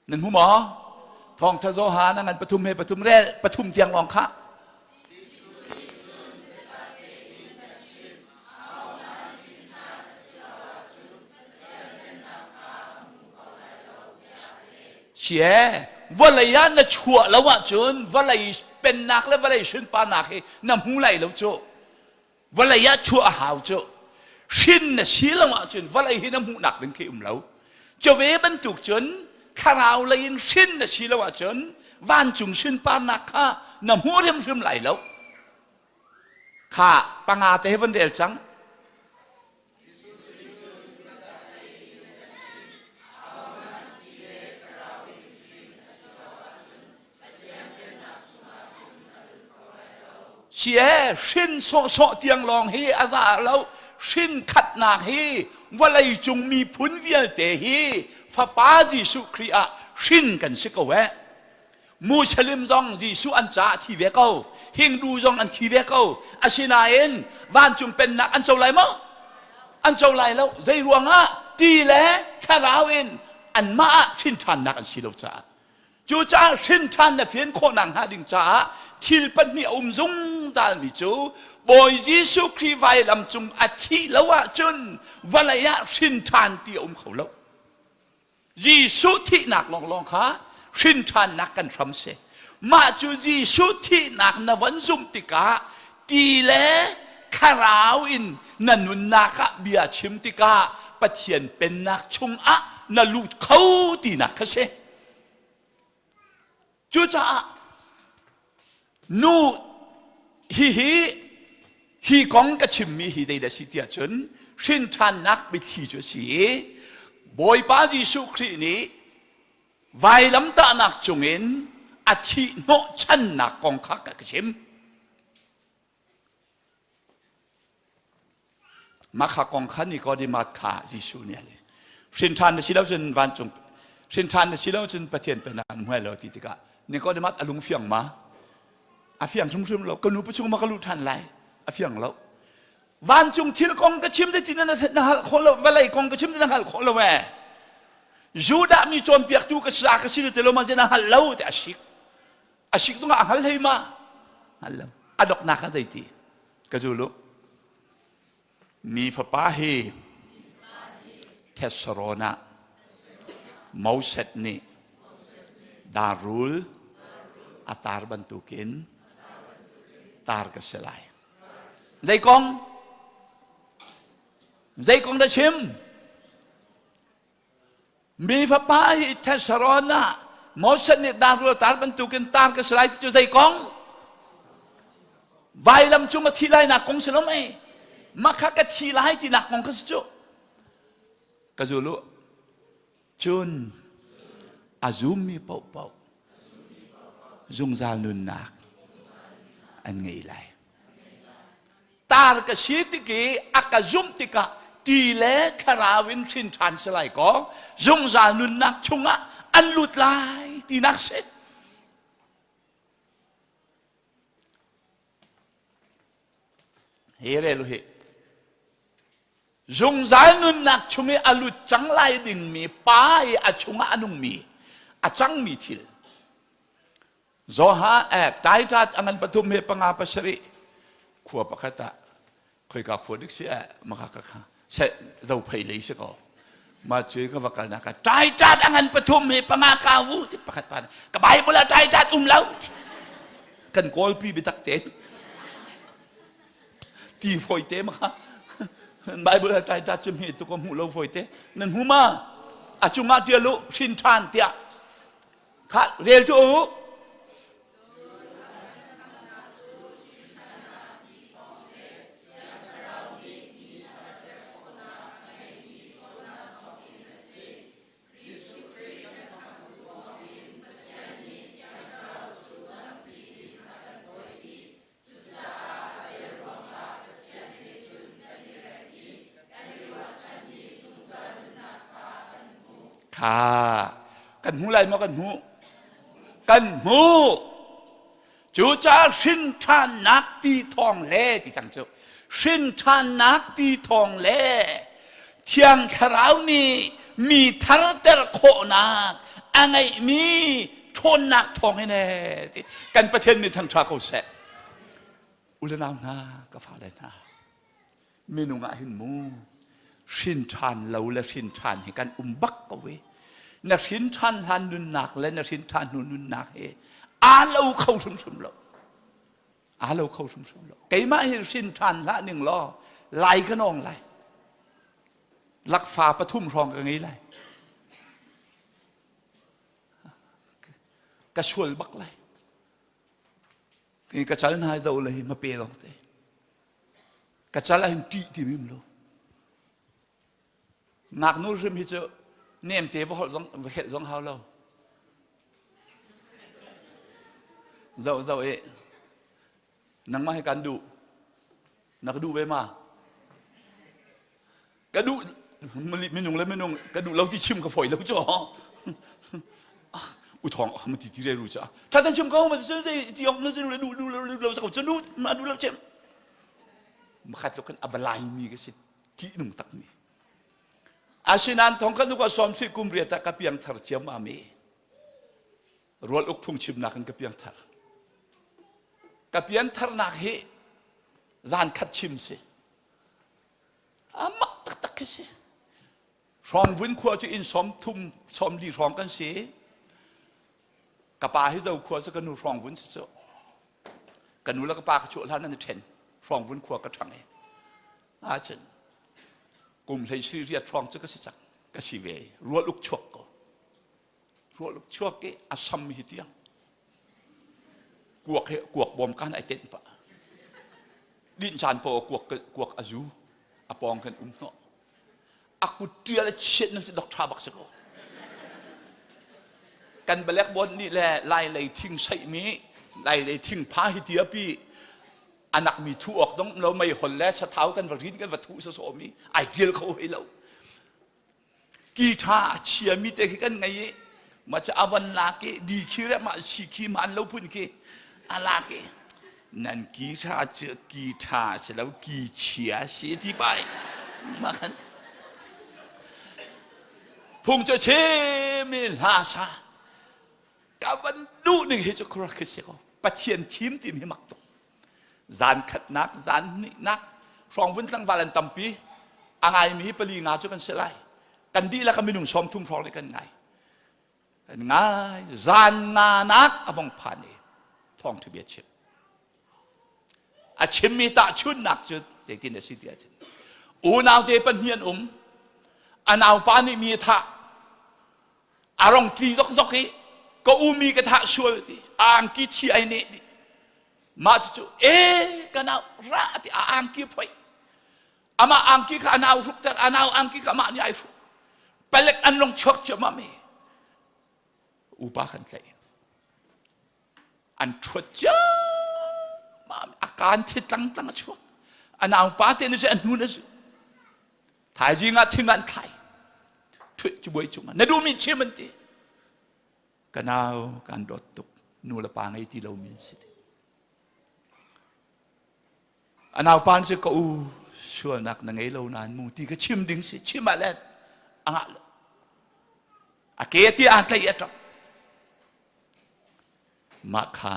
Nan hmu maw? Thawngṭha Johan a ngan pathum he pathum rel pathum tiang lawng kha. Sie, vawlei ah na chuah lo ahcun vawlei pennak le vawlei sunparnak hi na hmu lai lo cu. Vawlei ah chuah a hau cu. Hrin na si lo ahcun vawlei hi na hmuhnak ding khi um lo. Cu ve bantuk cun thlarau lei in hrin na si lo ahcun vancung sunparnak kha na hmu hrimhrim lai lo. Kha panga te he van rel cang. Si ee, hrin sawhsawh tiang lawng hi a za lo. Hrin khatnak hi vawlei cung miphun vialte hi Fapa Jesuh Khrih ah hrin kan si ko eh. Muslim zong Jesuh an caah thi ve ko. Hindu zong an thi ve ko. Asinain vancung pennak an co lai maw? An co lai lo. Zei ruangah ti le thlarau in anmah ah hrin ṭhannak an si lo caah. Cucaah hrin ṭhan na fian khawhnak hnga ding caah thil pahnih a um zungzalmi cu Bawi Jesuh Khrih vailam cung a thih lo ahcun vawlei ah hrin ṭhan ti a um kho lo. Jesuh thihnak lawnglawng kha hrin ṭhannak kan hram si. Mah cu Jesuh thihnak na von zumh tikah ti le thlarau in na nunnak ah bia chim tikah Pathian pennak chungah na lut kho tinak kha si. Cucaah nu hihi hi kong ka chimmi hi zeidah si tiah cun hrinṭhannak biathli cu a si i Bawipa Jesuh Khrih nih vailamtahnak cungin a thih hnawhchannak kong kha ka chim. Mah kha kong kha Nicodemus kha Jesuh nih a leh. Hrin ṭhan na si lo cun vancung hrin ṭhan na si lo cun Pathian pennak an hmuai lo ti tikah Nicodemus a lung fiang ma? A fiang hrimhrim lo. Ka nu pa chung ma ka luh ṭhan lai? A fiang lo. Vancung thil kong ka chim te ti na na hngalh khawh lo, vawlei kong ka chim te na hngalh khawh lo ee. Judah mi cawnpiaktu ka si ka si te lo ma na hngalh lo ti a sik. A sik zongah a hngal hlei ma? Hngal lo. A doknak ah zeiti? Ka zul u. Mi fapa hi Thessalon ah Moses nih darul a tar bantukin tar ka si lai. Zei kong? Zei kong dah chim? Mi fapa hi Thessalon ah Moses nih darul tar bantukin tar ka si lai ti cu zei kong? Vailam cung a thi lai nak kong si lo mei? Mah kha ka thi lai ti nak kong kha si cu. Ka zul u. Cun a zummi paohpaoh zungzal nunnak an ngei lai. Tar ka si tik i a ka zumh tikah ti le thlarau in hrin ṭhan si lai kaw zungzal nunnak chungah an lut lai tinak si. Hi rel hi zungzal nunnak chung i a lut cang lai dingmi pa i a chungah a nungmi a cangmi thil Johan eh Titus a ngan pathum he panga pasarih khua pakhat ah khoika khua dik si eh maka ka kha se zophei lei si ko ma cu ka va kalnak ah Titus a ngan pathum he panga ka wu ti pakhat pa ka Bible ah Titus um lo kan kawlpi biatak te ti foi te maka Bible ah Titus cu hme tu ko hmuh lo foi te nan hmu ma a cungah tial u hrin than tiah Kha rel tu u. Kha kan hmu lai maw kan hmu? Kan hmu. Cucaah hrin ṭhannak ti thawng le ti cang cu. Hrin ṭhannak ti thawng le Thiang Thlarau nih mi tharter khawhnak a ngeihmi ṭhawnnak thawng in ee ti kan Pathian nih thangṭha ko seh. U le nau hna, ka fale hna, minung ah hin mu hrin ṭhan lo le hrin ṭhan hi kan um bak ko ve. Na hrin ṭhan hlan nunnak le na hrin ṭhan hnu nunnak hi aa lo kho hrimhrim lo. Aa lo kho hrimhrim lo. Keimah hi hrin ṭhan hlah ning law lai ka nawng lai. Lakfa pathum hrawng ka ngei lai. Ka sual bak lai. Ka cal hna do le hi ma pe lawng te. Ka cal ah hin ṭih ti mim lo. Ngaknu hrim hi cu nemte va holh zong va helh zong hau lo. Zoh zoh i nangmah hi kan duh. Na ka duh ve ma? Ka duh minung le minung ka duh lo ti chim ka fawi lo cu. U thong ma ti ti re ru cha. Tha tan chim ko ma ti zei ti ok na zinu le duh duh lo lo sa ko chu du ma duh lo chim. Makhat lo kan abalai mi ka si ṭihnung takmi. Asinain thong kan uka sawm si kum riat ah ka piangthar ciammam i. Rual uk phungchimnak in ka piangthar. Ka piantharnak hi zan khat chim si. A mak taktak khi si. Hrawngvun khua cu inn sawm thum sawm li hrawng kan si. Ka pa hi zo khua cu ka nu hrawngvun si cu. Ka nu le ka pa ka chuah hlan an i ṭhen. Hrawngvun khua ka ṭhang i. Ahcun kum hlei si riat hrawng cu ka si cang. Ka si ve. Rual uk chuak ko. Rual uk chuak i a sam hi tiang. Kuak he kuak bawm kan ai tenh pah. Din caan po kuak kuak a zu. A pawng kan um hnawh. A kut ṭial a chiat nan si dok ṭha bak si ko. Kan balek bon nih le lai lei thing saihmi lai lei thing pha hi tia pi anak mi thu awk zong lo mei hol le sathau kan va rin kan va thu sawsawh mi ai tial kho hei lo. Ki ṭha a chia mi te khi kan ngei i ma cu a van lak i di khi re ma si khi man lo phun khi a lak i nan ki ṭha cu ki ṭha si lo ki chia si ti pai ma khan phung cu chim i hla sa ka van duh ning hi cu khurak khi si ko pathian thim tim hi mak tuk zan khatnak zan hnihnak hrawngvun tlangval an tampi a ngaimi hi pali nga cu kan si lai kan dihlak a minung sawm thum hrawng nih kan ngai kan ngai zan nga nak a vong phan i thawngṭha bia chim a chimmi tahchunnak cu zeitin a si ti ahcun unau te pahnih an um a naupa nih mi a thah a rong tli zokzok i ka u mi ka thah sual ti a angki thi ai neh dih mah cucu e ka nau ra ti a angki phoih amah angki kha a nau hrukter a nau angki kha amah nih ai hruk palek an rong chuak ciammam i upa kan tlaih an ṭhuat ciammam a kaan thi tlangtlang a chuak a naupa te nih cun a hnu na zu thaizing ah thing an thlai ṭhuih cubuai cungah na duhmi chim an ti ka nau kan dawt tuk nu le pa ngei ti lomi an si A naupa cu ka u sualnak na ngei lo nain mu ti ka chim ding si chim ah le a ngah lo. A ke ti aa tlaih a ṭap. Mah kha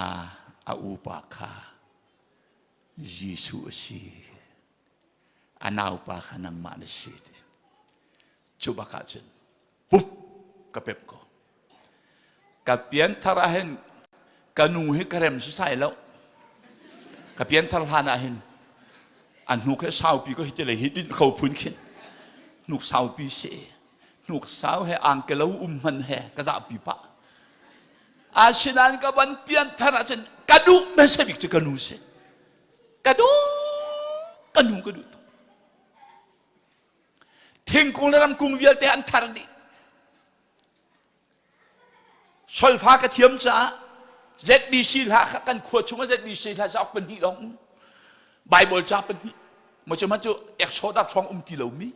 a upa kha Jesuh a si. A naupa kha nangmah na si ti. Cu bak ah cun hup ka pemh ko. Ka pianthar ah hin ka nu hi ka rem sisai lo. Ka pianthar hlan ah hin a hnuk he saupi ko hi ti lei hi dinh kho phun khin hnuk saupi si hnuk sau he angkelo um hman he ka zahpi pah asinain ka van pianthar ahcun ka duh hmasa bik cu ka nu si ka duh ka nu ka duh tuk Thingkung le ramkung vialte an thar dih. Solfa ka thiam caah ZBC hla kha kan khua chung ah ZBC hla cauk pahnih lawng um. Bible ca pahnih. Ma cu cu Exodus hrawng um ti lomi.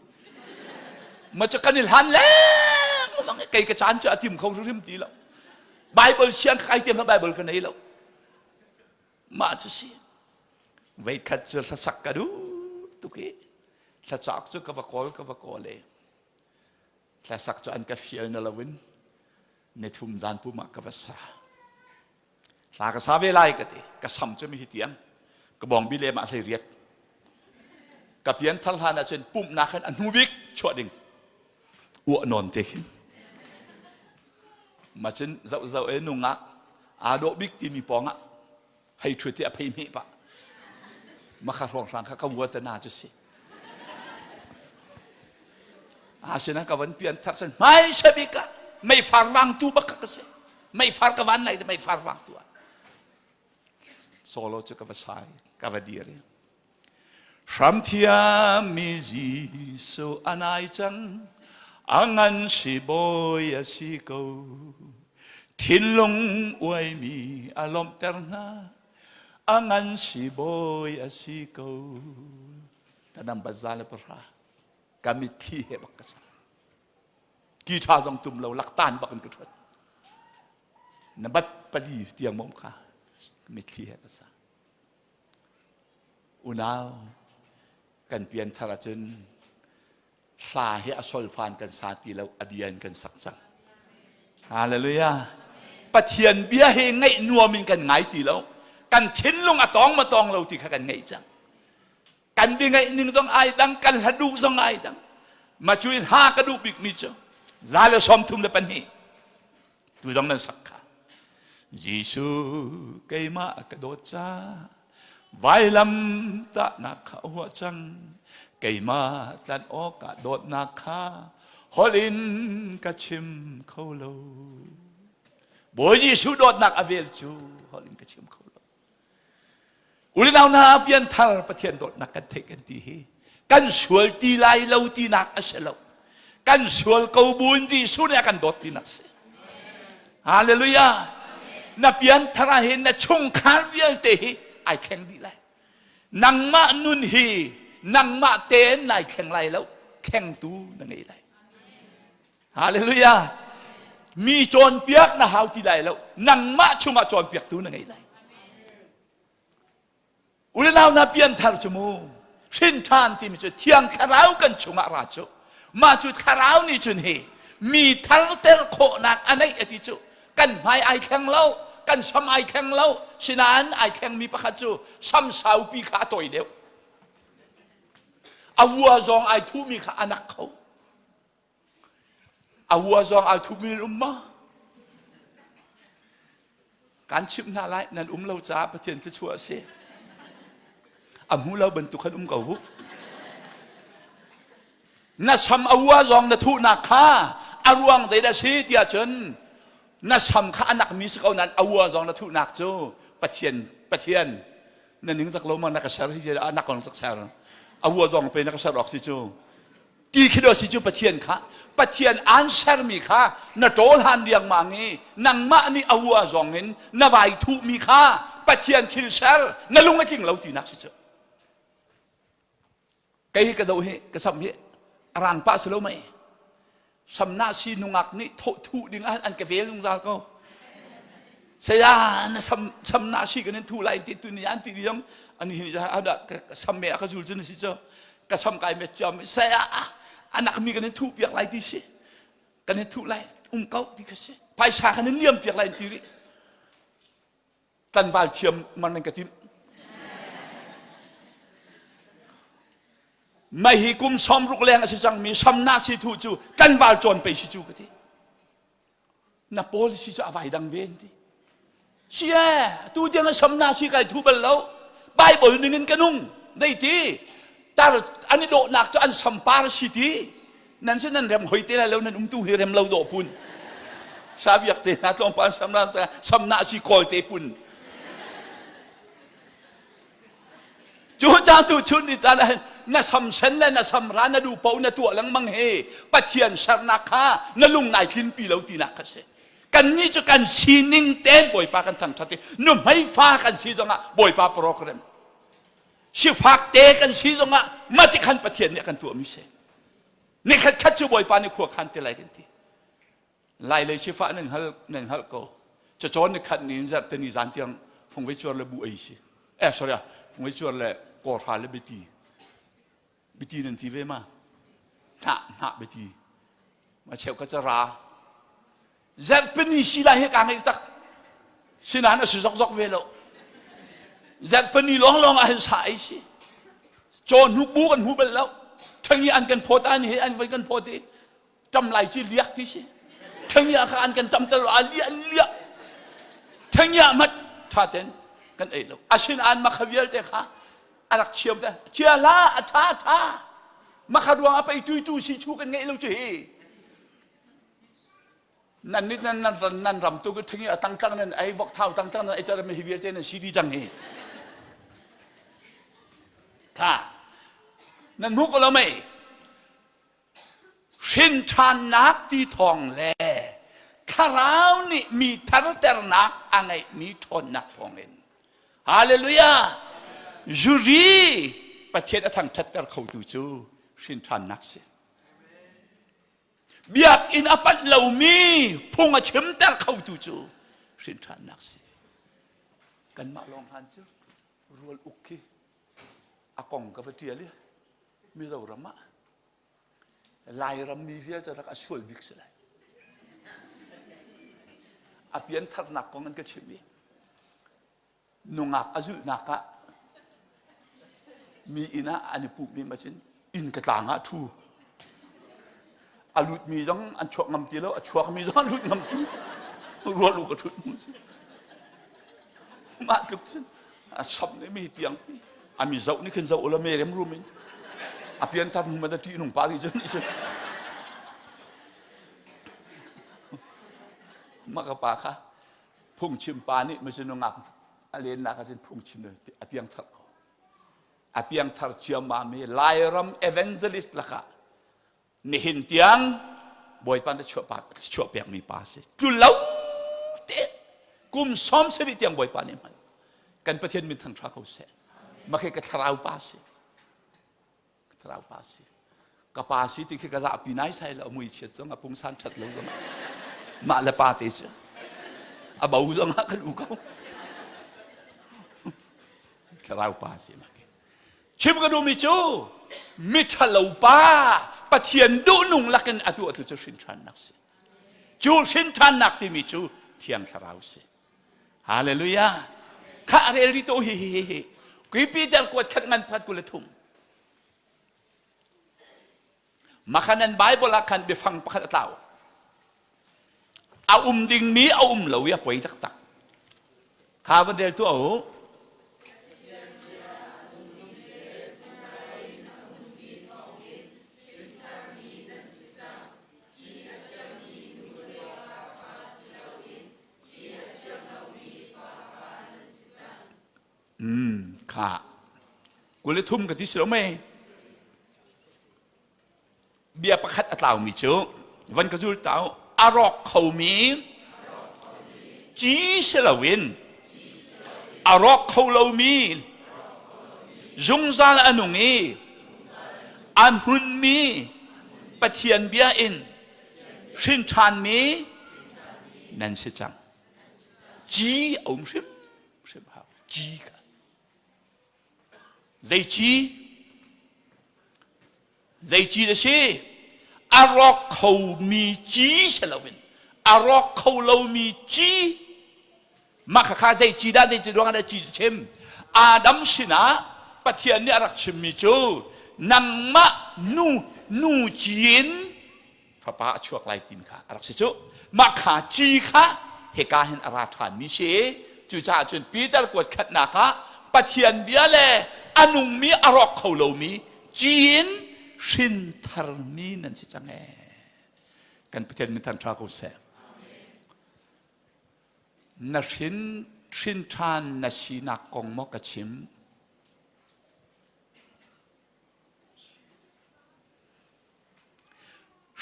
Ma cu kan i hlan lengmang kei ka caan cu a tim kho hrim ti lo. Bible siang kai tiang Bible ka nei lo. Mah cu si. Veikhat cu hlasak ka duh tuk i thlacak cu ka va kawl ka va kawl i hlasak cu an ka fial na loin nithum zan pum ah ka va sa. Hla ka sa ve lai ka ti. Ka sam cu mi hi tiang ka bawngbi lem ah hlei riat. Ka pian thar hlan ah cun pumhnak hin a hnu bik chuah ding. Uah nawn te khin. Ma cun zoh zoh e nungak aa dawh bik timi pawng ah hei ṭhut i a phei hmeh pah makha hrawnghrang kha ka vuata na cu si asina ka van pian thar cun hmaisa bik ah meifar vangtu bak kha ka si meifar ka van lai meifar vangtu ah solo cu ka va sai ka va dir i Hramthiammi Jesuh a nai cang, a ngan si bawi a si ko. Thinlung uaimi a lawmhter hna, a ngan si bawi a si ko. Ka dam bat za le pahra, ka mitthli he bak ka sa. Ki ṭha zong tum lo, laktan bak in ka ṭhuat. Na bat pali tiang mom kha mitthli he ka sa. Unau kan pianthar ahcun hla hi a solfan kan sa ti lo, a bia in kan sak cang. Hallelujah. Pathian bia hi ngaih nuam in kan ngai ti lo. Kan thinlung a tawng ma tawng lo ti kha kan ngaih cang. Kan bia ngaih ning zong ai dang, kan hla duh zong ai dang. Ma cu in ha ka duh bik mi cu 132 tu zong nan sak kha. Jesuh keimah ka dawt ca vailam tahnak kha a huah cang keimah tlan awkah dawtnak kha holh in ka chim kho lo Bawi Jesuh dawtnak a vel cu holh in ka chim kho lo Ulinau hna pianthar Pathian dawtnak kan theih kan ti hi kan sual ti lai lo tinak a si lo kan sual ko buin Jesuh nih a kan dawt tinak si Hallelujah na pianthar ah hin na chungkhar vialte hi ai thleng dih lai nangmah nun hi nangmah tein nai thleng lai lo thlengtu na ngei lai Hallelujah mi cawnpiak na hau ti lai lo nangmah chungah cawnpiaktu na ngei lai Ulenau hna pianthar cu mu hrin ṭhan timi cu thiang thlarau kan chungah ra cu mah cu thlarau nih cun hi mi tharter khawhnak a neih a ti cu kan hmai ai thleng lo kan sam ai thleng lo sinain ai thlengmi pakhat cu sam saupi kha a tawi deuh a vua zong ai thuhmi kha a nak kho A hua zong ai thupmi nan um maw? Kan chimh hna lai nan um lo caah Pathian thluachuah a si. A hmu lo bantuk khan um ko u. Na sam a hua zong na thuhnak kha a ruang zeidah si tiah cun na sam kha a nakmi si ko nain a hua zong na thuhnak cu Pathian Pathian na ning zak lo ma na ka ser hi a nak kong zak ser a hua zong pe na ka ser awk si cu Ti khi si cu Pathian kha Pathian aan sermi kha na ṭawl han riangmang i nangmah nih a ua zong in na vai thuhmi kha Pathian thil ser na lung a tling lo tinak si cu. Kei hi ka zoh hi ka sam hi a rang pah si lo mei samna si nungak nih thawh thuh ding ah an ka vel zungzal ko. Saya na sam samna si kan in thu lai ti tu ni an ti riang ani hi ka sam me a ka zul cu na si cu ka sam kai met ciam saya anak mi kan in thuh piak lai ti si kan in thuh lai um ko ti kha si phaisa kan in liam piak lai ti ri tlanval thiam man nan ka tim mai hi kum 60 leng a si cang mi samna si thu cu tlanval cawn pe si cu ka ti na policy cu a vai dang ve ti si e tu tiang a samna si kai thu bal lo bible ning in ka nung zei ti tar an i dawhnak cu an sampar si ti nan si nan rem hoi te lai lo nan um tu hi rem lo dawh pun sabiak te na tlawmpal samna samna si kawl te pun Cu caan tu chun ni caan ah na sam sen le na sam ra na duh paoh na tuah lengmang hi Pathian sernak kha na lung nai tlinpi lo tinak kha si. Kannih cu kan sining tein Bawipa kan thangṭhat i nuhmei fa kan si zongah Bawipa program sifak te kan si zongah mati khan Pathian nih a kan tuahmi si. Nikhat khat cu Bawipa nih khua khan te lai kan ti. Lai lei sifah nan hngal nan hngalh ko. Cacawn ni khat ni in zarhte ni zan tiang fungvei cuar le bu ei si. Eh sorry ah fungvei cuar le kawhra le biati. Biati nan ti ve ma? Hnah hnah biati. Ma cheu ka ca ra. Zarhpini si lai hi ka ngeih tak. Sinain a si zokzok ve lo. Zarhpini lawnglawng ah hin sa ei si. Caw hnuk bu kan hmu bal lo. Ṭhangi an kan phawt an hi an voi kan phawt i ṭam lai ci liak ti si ṭhangia kha an kan ṭam ter a liah liah ṭhangia mat ṭha ten kan ei lo asin an makha vialte kha a rak chiam te chia la a ṭha ṭha makha ruang a pei tui tu si chu kan ngeih lo cu hi nan nit nan nan nan ram tu ka ṭhangi a tang tlang nan ei vok thau tang tlang nan ei car hi vialte nan si di cang hi tha nan hmu ko lo mei Hrinṭhannak ti thawng le Thlarau nih mi tharternak a ngeihmi ṭhawnnak thawngin. Hallelujah! Zuri Pathian a thangṭhatter khotu cu hrinṭhannak si. Biakinn a panh lomi phung a chimter khotu cu hrinṭhannak si. Kanmah lawng hlan cu rual uk khi a kong ka va ṭial i Mizoram ah Lairam mi vialte rak a sual bik si lai. A piantharnak kong an ka chimh i nungak a zulhnak ah mi inn ah an i pumhmi ma cun inn ka tlang ah ṭhu. A lutmi zong an chuak ngam ti lo, a chuakmi zong an lut ngam ti. Rual u ka ṭhut mu cu. Mah tluk cun a sam nih mi tiang a mi zoh nih khin zoh ula me rem rum in a pianthar hnu ma da ṭih nung pa ri cun cun mah ka pa kha phungchim pa nih masinungak a lennak ah cun phungchim a piangthar ko a piangthar ciammam i Lairam evangelist lakah nihin tiang Bawipa na chuah piakmi pa si tlu lo te kum som sarih tiang Bawipa nih hman kan Pathian min thang tha ko seh makhe ka thlarau pa si thlarau pa si ka pa si ti khi ka zahpi nai sai lo mui chiat zong a pungsan that lo zong mah le pa te cu a bo zong ah kan u ko thlarau pa si ma Chim ka duhmi cu miṭhalo pa Pathian duhnung lakin a tuahtu cu hrinṭhannak si. Cu hrinṭhannak timi cu Thiang Thlarau si. Hallelujah. Kha a rel rih to hi hi hi hi. Kui Peter kuat khat ngan phat kul thum. Makhanan Bible ah khan biafang pakhat a tlau. A um dingmi a um lo i a poi taktak. Kha van rel tuah u. Kha 23 ka ti si lo mei bia pakhat a tlaumi cu van ka zul tau a rawk khomi ci si loin a rawk kho lomi zungzal a nung i a hmunmi Pathian bia in hrin ṭhanmi nan si cang. Ci a um hrim hrim hau. Ci kha. Zei ci? Zei ci na si? A rawk khomi ci si loin a rawk kho lomi ci mah khakha zei ci dah zei ci ruangah dah ci chim Adam sinah Pathian nih a rak chimmi cu nangmah nu nu ci in fapa a chuak lai timi kha a rak si cu mah kha ci kha hika hin a ra ṭhanmi si cucaah cun Peter kuat khatnak ah Pathian bia le a nungmi a rawk kho lomi ci in hrin tharmi nan si cang ee kan Pathian min than ṭha ko seh na hrin hrin ṭhan na sinak kong maw ka chim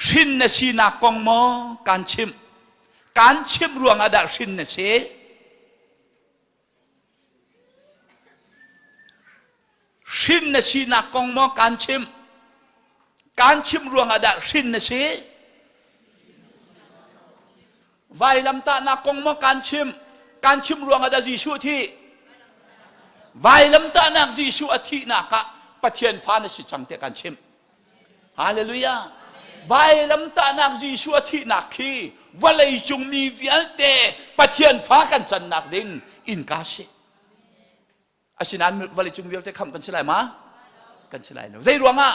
Hrin na sinak kong maw kaan chimh? Kaan chimh ruangah dah hrin na si? Hrin na sinak kong maw kaan chimh? Kaan chimh ruangah dah hrin na si? Vailamtahnak kong maw kaan chimh? Kaan chimh ruangah dah Jesuh a thih? Vailamtahnak Jesuh a thihnak ah Pathian fa na si cang tiah kaan chimh. Hallelujah. Vailamtahnak Jesuh a thihnak khi vawlei cung mi vialte Pathian fa kan cannak ding innka si. Asinain vawlei cung vialte khamh kan si lai ma? Kan si lai lo. Zei ruangah?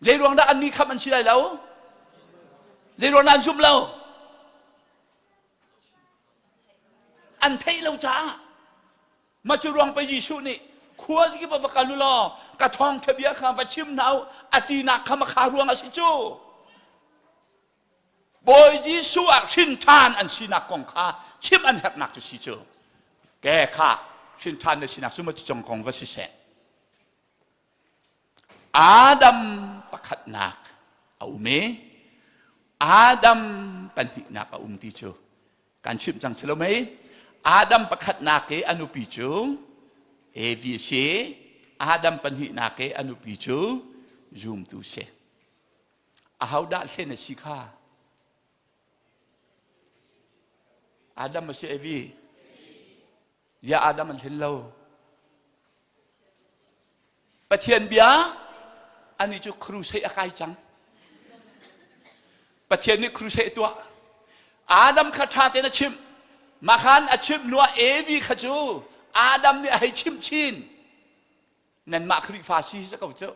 Zei ruang dah annih khamh an si lai lo? Zei ruang dah an zumh lo? An theih lo caah Mah cu ruang pei Jesuh nih khua kip ah va kal u law ka thawngṭha bia kha va chim hna u a tinak kha makha ruang a si cu. Bawi Jesuh ah hrin ṭhan an sinak kong kha chim an herhnak cu si cu. Ke kha hrin ṭhan na sinak cu ma cu cong kong va si seh. Adam pakhatnak a um i Adam pahnihnak a um ti cu kan chimh cang si lo mei Adam pakhatnak i a nupi cu Evi a si Adam pahnihnak i a nupi cu zumtu si ahodah hlen a si kha Adam a si Evi Bia Adam an hlen lo. Pathian bia ani cu crusade a kai cang. Pathian nih crusade tuah. Adam kha ṭha tein a chimh. Mah khan a chimh hnuah Evi kha cu Adam nih a hei chimh chin. Nanmah Khrihfa si si ko cu.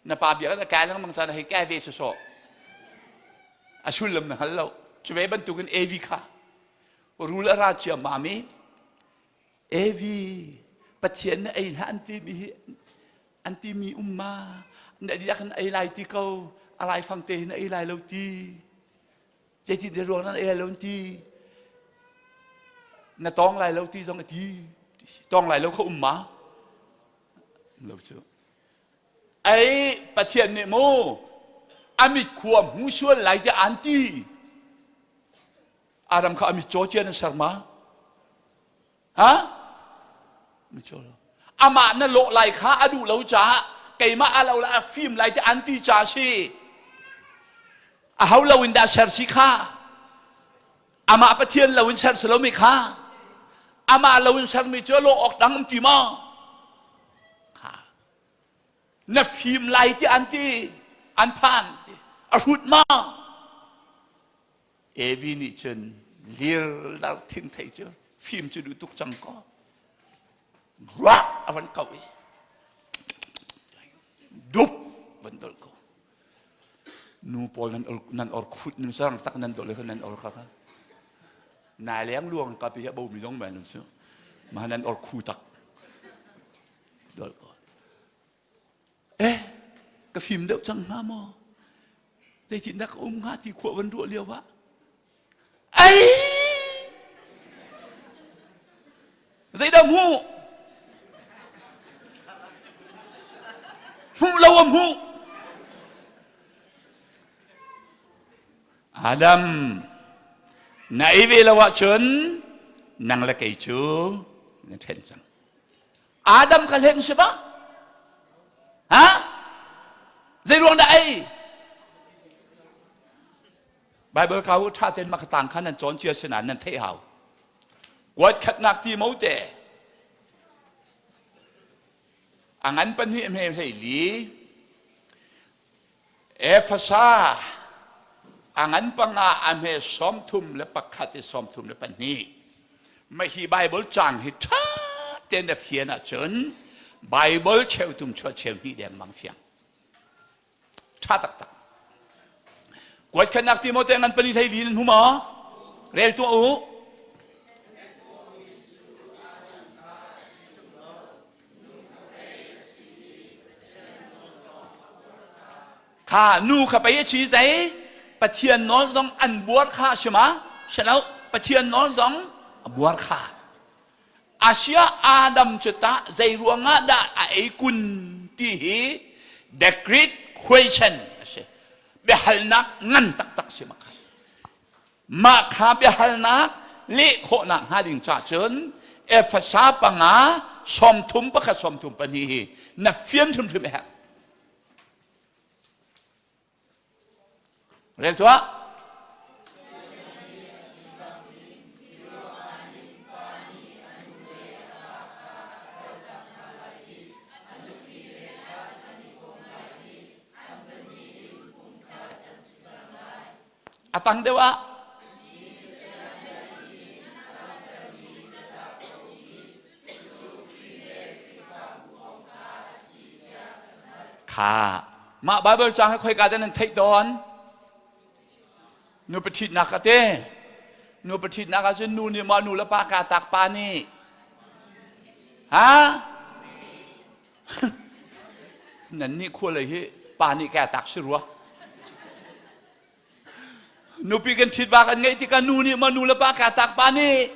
Na pa bia kan kai lengmang caan hei kai ve sawsawh. A sullam na hngal lo. Cu ve bantukin Evi kha rul a ra ciammam i Evi Pathian na ei hlah an timi hi an timi um ma na diak in ei lai ti ko a laifang te hin ei lai lo ti zeitin te ruang nan ei lai lo ti na tong lai lo ti zong a ti tong lai lo kha um ma lo cu ei Pathian nih mu amit khua hmu sual lai ti an ti Adam kha amit caw cia nan ser ma Ha? Amah na lawh lai kha a duh lo caah keimah a lo lai a fim lai ti an ti ca si. A ho lo in dah ser si kha? Amah Pathian lo in ser si lo mi kha? Amah lo in sermi cu lawh awk dang um ti maw? Kha. Na fim lai ti an ti, an phan ti. A hrut ma? Evi nih cun lirlar thingthei cu fim cu duh tuk cang kaw ruah a van kau i dup van dol ko nu pawl nan nan or khut nan sarang tak nan dol le nan or kha kha nai leng luang ka pi bo mi zong ma nu su ma nan or khu tak dol ko Eh, ka fim deuh cang hnga maw? Zeitindah ka um hnga ti khua van ruah lio ah. Ei! Zeidah hmuh? Hmuh lo a hmuh. Adam, na ei ve lo ahcun nang le kei cu na ṭhen cang. Adam kha hlen si ba? Ha? Zei ruang dah ei? Bible kau tha ten ma tang khan nan cawn cia sinain nan theih hau. Kuat khatnak ti mo te. A ngan pahnih hme hlei li. Efasa a ngan panga a hme 31 i 32. Mah hi Bible cang hi ṭha tein na fian ahcun Bible cheutum chuah cheu hnih dengmang fiang. Ṭha taktak. Kuatkhatnak Timote ngan pali hlei li nan hmu maw? Rel tuah u. Kha nu kha pei a si zei Pathian nawl zong an buar kha a si ma? Si lo. Pathian nawl zong a buar kha. Asia Adam cu tah zei ruangah dah a ei kun ti hi the great question a si. Biahalnak ngan taktak si ma kha. Mah kha biahalnak leh khawhnak hnga ding ca cun Efasa panga 31 32 hi na fian hrimhrim a herh. Rel tuah. A tang deuh ah kha mah Bible cang hi khoika dah nan theih tawn nu paṭhitnak a te nu paṭhitnak ah cun nu nih maw nu le pa ka tak pa nih ha nan nih khua lei hi pa nih ka tak si rua Nupi kan ṭhit va kan ngeih tikah nu nih maw nu le pa kaa tak pa nih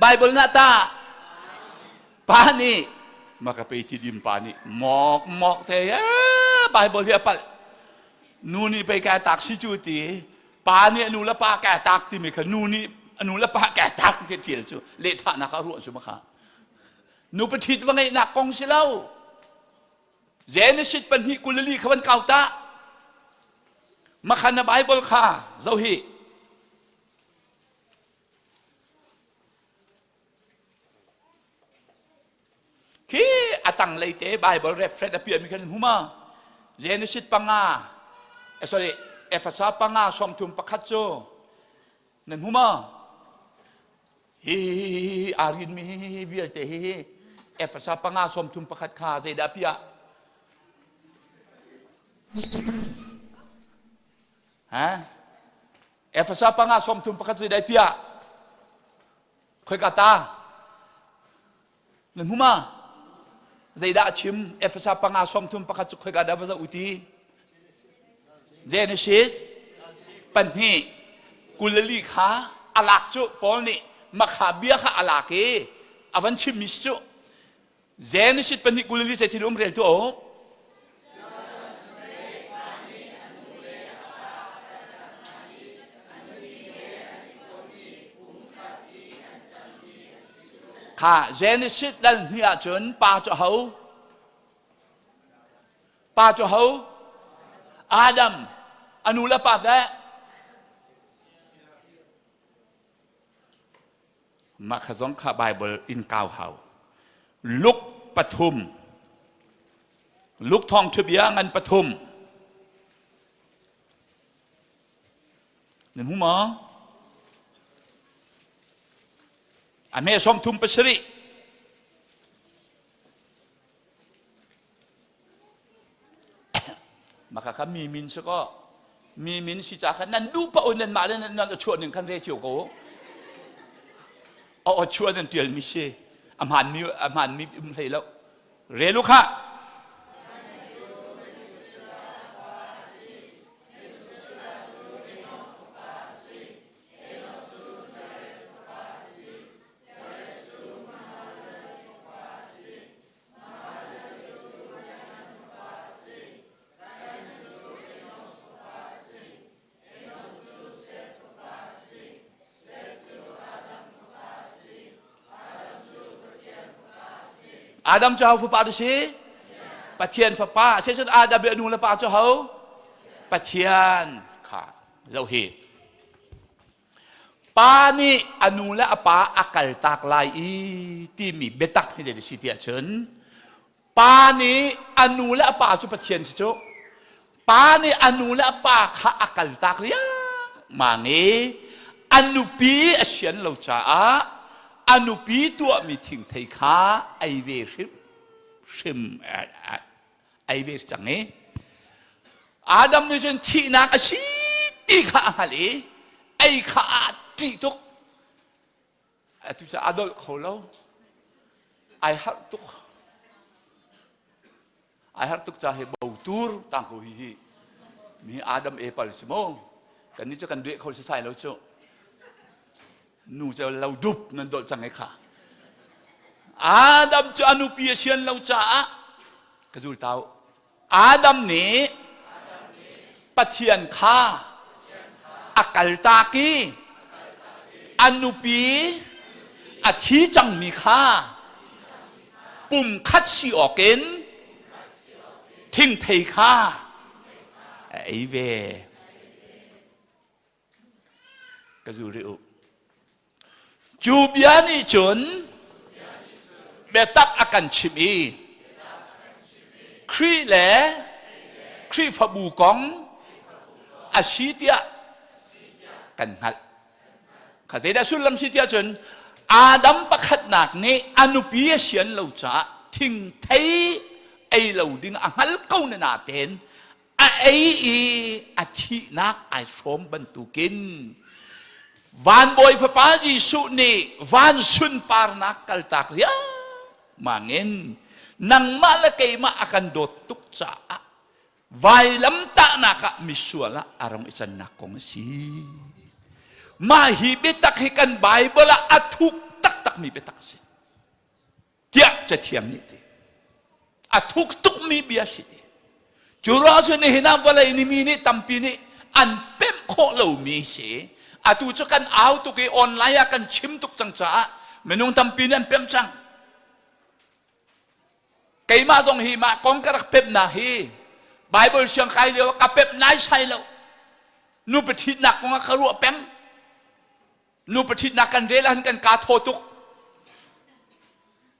Bible na ta pa nih ma ka pe ti dim pa nih mok mok te Bible hi a palh nu nih pei kaa tak si cu ti pa nih nu le pa kaa tak timi kha nu nih nu le pa kaa tak ti ṭial cu lehthahnak a ruah cu ma kha nu paṭhit va ngeihnak kong si lo Genesis pahnih 24 kha van kau ta. Makhan na Bible kha zoh hi. Khi a tanglei te Bible reference a piahmi khan hmu ma? Genesis panga, eh, sorry, Efasa panga 31 cu. Nan hmu ma? Hi aa rinmi hi vialte hi Efesa panga 31 kha zeidah piah? Ha? Efesa panga 31 zeidah piah? Khoika ta? Nan hmu ma? Zeidah a chim? Efesa panga 31 cu khoika dah va zoh u ti? Genesis 2 24 kha a lak cu Paul nih makha bia kha a lak i a van chimmi si cu Genesis 2 24 zei thil um rel tu o Kha Genesis dal hnih ahcun pa cu ho? Pa cu ho? Adam. A nu le pa teh? Mah kha zong kha Bible in kau hau. Luke pathum. Luke thawng bia ngan pathum. Nan hmu maw? A hme 37. Maka kha mi min si ko. Mi min si ca kha nan duh paoh nan mah le nan nan chuah ning khan re cio ko. A aw chuah nan tial mi si. A hmaan mi a hmaan mi um hlei lo. Relu kha. Adam cu ho fapa tu si? Pathian fapa. Se cun Adam i a nu le pa cu ho? Pathian kha zoh hi. Pa nih a nu le a pa a kaltak lai i timi biatak hi zei si tiah cun pa nih a nu le a pa cu Pathian si cu pa nih a nu le a pa kha a kaltak riangmang i a nupi a sian lo caah a nupi tuahmi thingthei kha ei ve hrim hrim ei ve cang i Adam nih cun thihnak a si ti kha a hngalh i ei kha a ṭih tuk. Atu cu a dolh kho lo. Ai harh tuk. Ai harh tuk ca hi bo tur tang ko hi hi. Mi Adam Apple si mo. Kan nih cu kan dueh kho si sai lo cu. Nu cu lo dup nan dolh cang e kha. Adam cu a nupi a sian lo caah ka zul tau Adam nih Pathian kha a kaltak i a nupi a thi cangmi kha pumkhat si awkin thingthei kha a ei ve. Ka zul rih u. Cu bia nih cun biatak a kan chimh i Khrih le Khrihfabu kong a si tiah kan hngalh. Kha zeidah sullam si tiah cun Adam pakhatnak nih a nupi a sian lo caah thingthei ei lo ding a hngal ko na natein a ei i a thihnak ai hrawm bantukin vanbawi fapa Jesuh nih van sunparnak kaltak riangmang in nangmah le keimah a kan dawt tuk caah vailamtahnak ah misual ah a rong i cannak kong a si. Mah hi biatak hi kan Bible ah a thuk taktakmi biatak a si. Tiah Cathiang nih ti. A thuk tukmi bia si ti. Cu ruang cun nihin ah vawlei ni mi nih tampi nih an pemh khawh lomi si. Atu cu kan au tuk i online ah kan chim tuk cang caah minung tampi nih an pemh cang. Keimah zong hi mah kong ka rak pemhnak hi Bible siang kai lio ka pemh naisai lo. Nu pathitnak kong ah ka ruah peng. Nupa ṭhitnak kan rel ahcun kan kaa thaw tuk.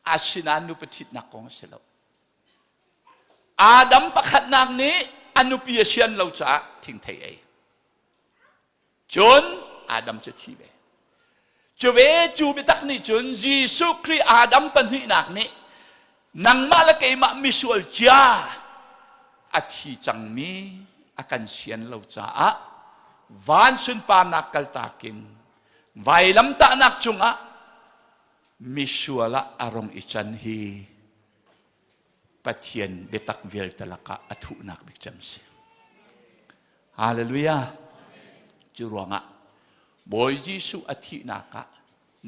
Asinain nupa ṭhitnak kong a si lo. Adam pakhatnak nih a nupi a sian lo caah thingthei ei. Cun Adam cu thi ve. Cu ve cu biatak nih cun Jesuh Khrih Adam pahnihnak nih nangmah le keimah misual cia a thi cangmi a kan sian lo caah van sunparnak kaltak in vailamtahnak cungah misual ah a rong i can hi Pathian biatak vialte lakah a thuhnak bik cem si. Hallelujah. Cu ruangah Bawi Jesuh a thihnak ah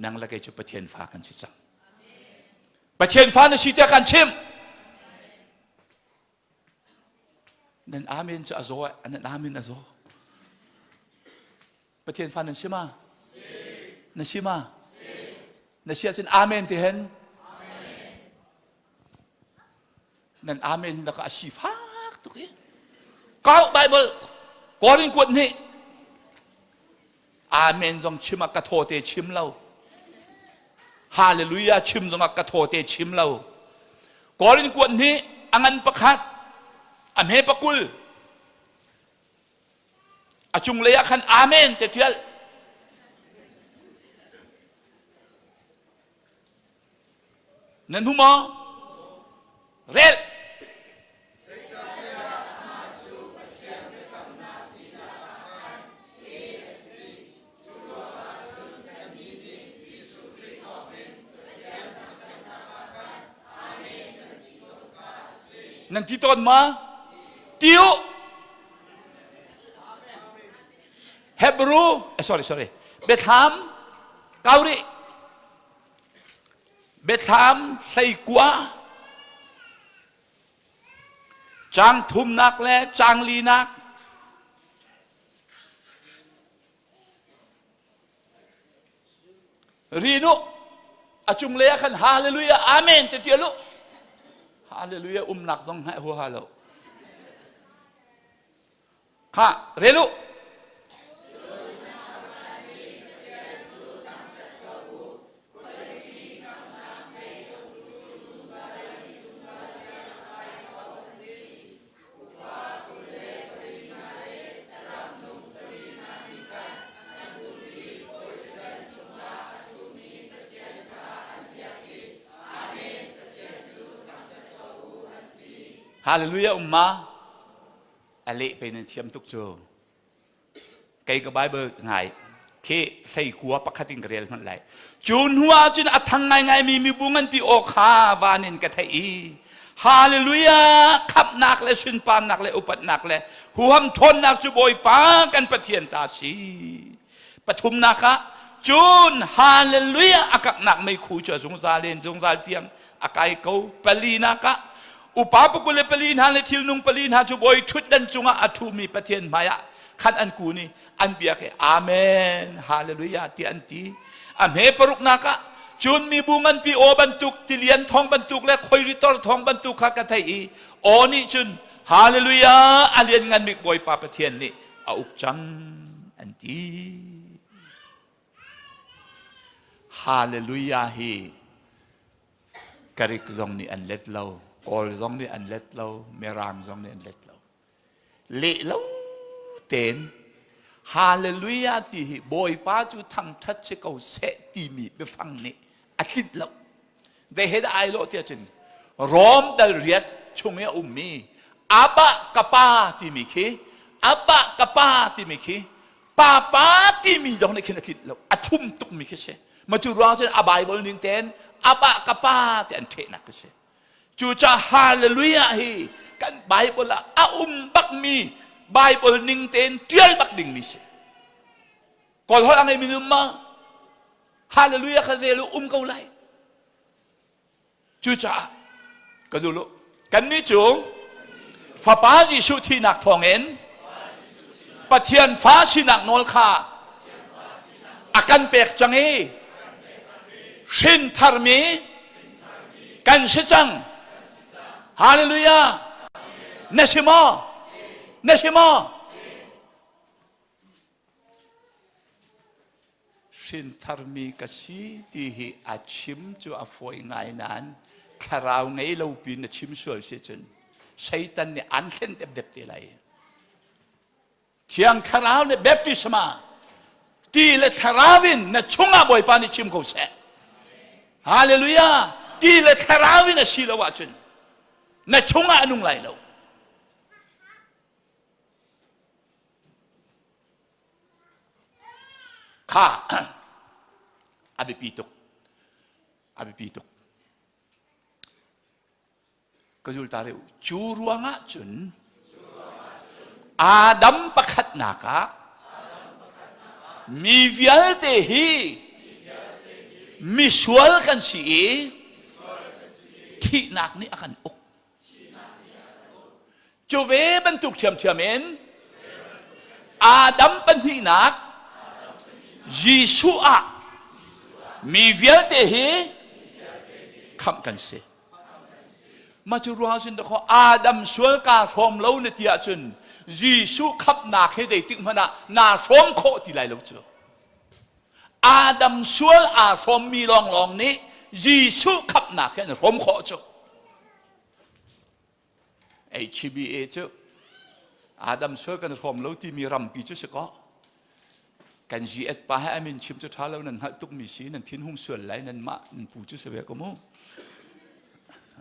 nang le kei cu Pathian fa kan si cang. Pathian fa na si tiah kan chimh. Nan amen cu a zaw, nan amen a zaw. Pathian fa nan si ma? Na si ma? Na si ahcun amen ti hen. Nan amen da ka a si fak tuk i. Kau Bible Korin kuat nih amen zong chim ah ka thaw te chim lo. Hallelujah chim zong ah ka thaw te chim lo. Korin kuat nih a ngan pakhat a hme pakul A cunglei ah khan Amen te ṭial. Nan hmu maw? Rel. Nan ti tawn ma? Ti u. Hebrew, eh, sorry, sorry. Biathlam, kauri. Biathlam hleikua. Cang thumnak le cang linak. Rin u. A cunglei ah khan hallelujah amen te tial u. Hallelujah umnak zong hna huaha lo. Kha rel u. Hallelujah umma a leh pe nan thiam tuk cu kei ka Bible ngai khi hlei kua pakhat in ka rel hmanh lai cu hnu ah cun a thang ngaingai mi mibu nganpi aw kha van in ka theih i Hallelujah khamhnak le sunparnak le upatnak le huham ṭhawnnak cu Bawipa kan Pathian ta si pathumnak ah cun hallelujah a kaknak meikhu cu a zungzal in zungzal tiang a kai ko palinak ah upa pakul le pali hna le thilnung pali hna cu bawi ṭhutdan cungah a ṭhumi Pathian hmaiah khan an kun i an biak i amen hallelujah tiah an ti a hme paruknak ah cun mibu nganpi aw bantuk tilian thawng bantuk le khoiritor thawng bantuk kha ka theih i aw nih cun hallelujah a lianngan bik bawipa pathian nih a uk cang an ti hallelujah hi Karik zong nih an let lo Kawl zong nih an let lo Mirang zong nih an let lo leh lo tein Hallelujah ti hi Bawipa cu thangṭhat si ko seh timi biafang nih a tlinh lo. Zei he dah ai lawh tiah cun Rom dal riat chung i a ummi Abba ka pa timi khi Abba ka pa timi khi Papa timi zong nih khin a tlinh lo. A thum tukmi khi si. Ma cu ruang cun a Bible ning tein Abba ka pa ti an ṭhehnak khi si. Cucaah hallelujah hi kan Bible ah a um bakmi Bible ning tein ṭial bak dingmi si. Kawl holh a ngeimi um ma? Hallelujah kha rel um ko lai. Cucaah ka zul u. Kannih cu Fapa Jesuh thihnak thawngin Pathian fa sinak nawl kha a kan pek cang i hrin tharmi kan si cang. Hallelujah! Na si maw? Na si maw? Hrin tharmi ka si ti hi a chim cu a fawi ngai nain thlarau ngei lo pin na chim sual si cun Satan nih an hlen depdep te lai. Thiang Thlarau nih baptisma. Ti le thlarau in na chungah Bawipa nih chim ko seh. Hallelujah! Ti le thlarau in a si lo ahcun na chungah a nung lai lo. Kha a biapi tuk. A biapi tuk. Ka zul ta reu. Cu ruangah cun Adam pakhatnak ah mi vialte hi misual kan si i thihnak nih a kan uk. Cu ve bantuk ṭhiamṭhiam in Adam pahnihnak Jesuh ah mi vialte hi khamh kan si. Mah cu ruang cun dakaw Adam sual kaa hrawm lo na ti ahcun Jesuh khamhnak he zeitik hmanh ah naa hrawm khawh ti lai lo cu. Adam sual aa hrawmmi lawnglawng nih Jesuh khamhnak he an hrawm khawh cu. HBA cu Adam sual kan hrawm lo timi rampi cu si kaw kan GS pa he amin chim cu ṭha lo nan hngalh tukmi si nan thin hung sual lai nan mah nan pu cu si ve ko mu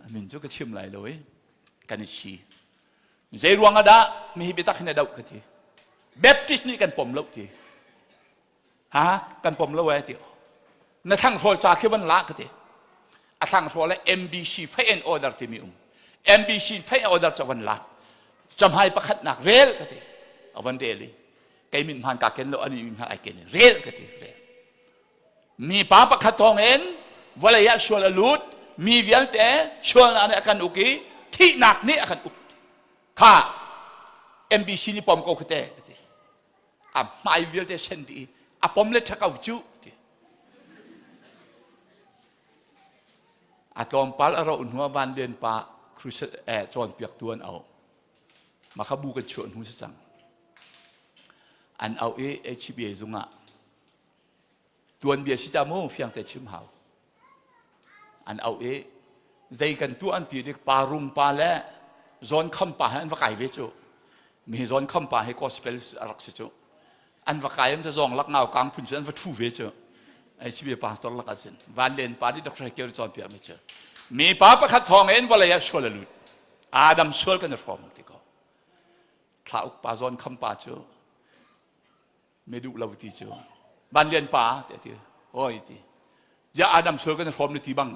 amin cu ka chim lai lo i kan i si zei ruang ah dah mi hi biatak hin a doh ka ti Baptist nih kan pom lo ti Ha kan pom lo eh ti. Na thlanghrawl ca khi van la ka ti. A thlanghrawl le MBC fei and order timi um. MBC fei and order ca van lak. Camhai pakhatnak rel ka ti. A van rel i kei min hman ka ken lo ani min hman ai ken rel ka ti rel. Mi pa pakhat thawng in vawlei ah sual a lut mi vialte sualnak nih a kan uk i thihnak nih a kan uk. Kha MBC nih pom ko kha te ka ti. A hmai vialte sen dih i a pom le ṭha ko cu ti. A tlawmpal a roh hnu ah Van Lian pa crusade eh, cawnpiaktu an auh. Mah kha bu kan chuah hnu si cang. An auh i HBA zung ah tuanbia si ca mu fiang te chim hau. An auh i zei kan tuah an ti dik pa rung pa le zawn kham pa he an va kai ve cu. Mi zawn kham pa he gospel a rak si cu. An va kai am zawng lak ngau kang phun cu an va thu ve cu. Ai si pastor lak asin. Van len pa di Dr. Keu cawn piak mi cu. Mi pa pakhat thawng in vawlei ah sual a lut. Adam sual kan i hrawm ti ko. Thla uk pa zawn kham pa cu me duh lo ti cu van lian pa ti ti oi ti ya Adam sual kan hrawm ni ti bang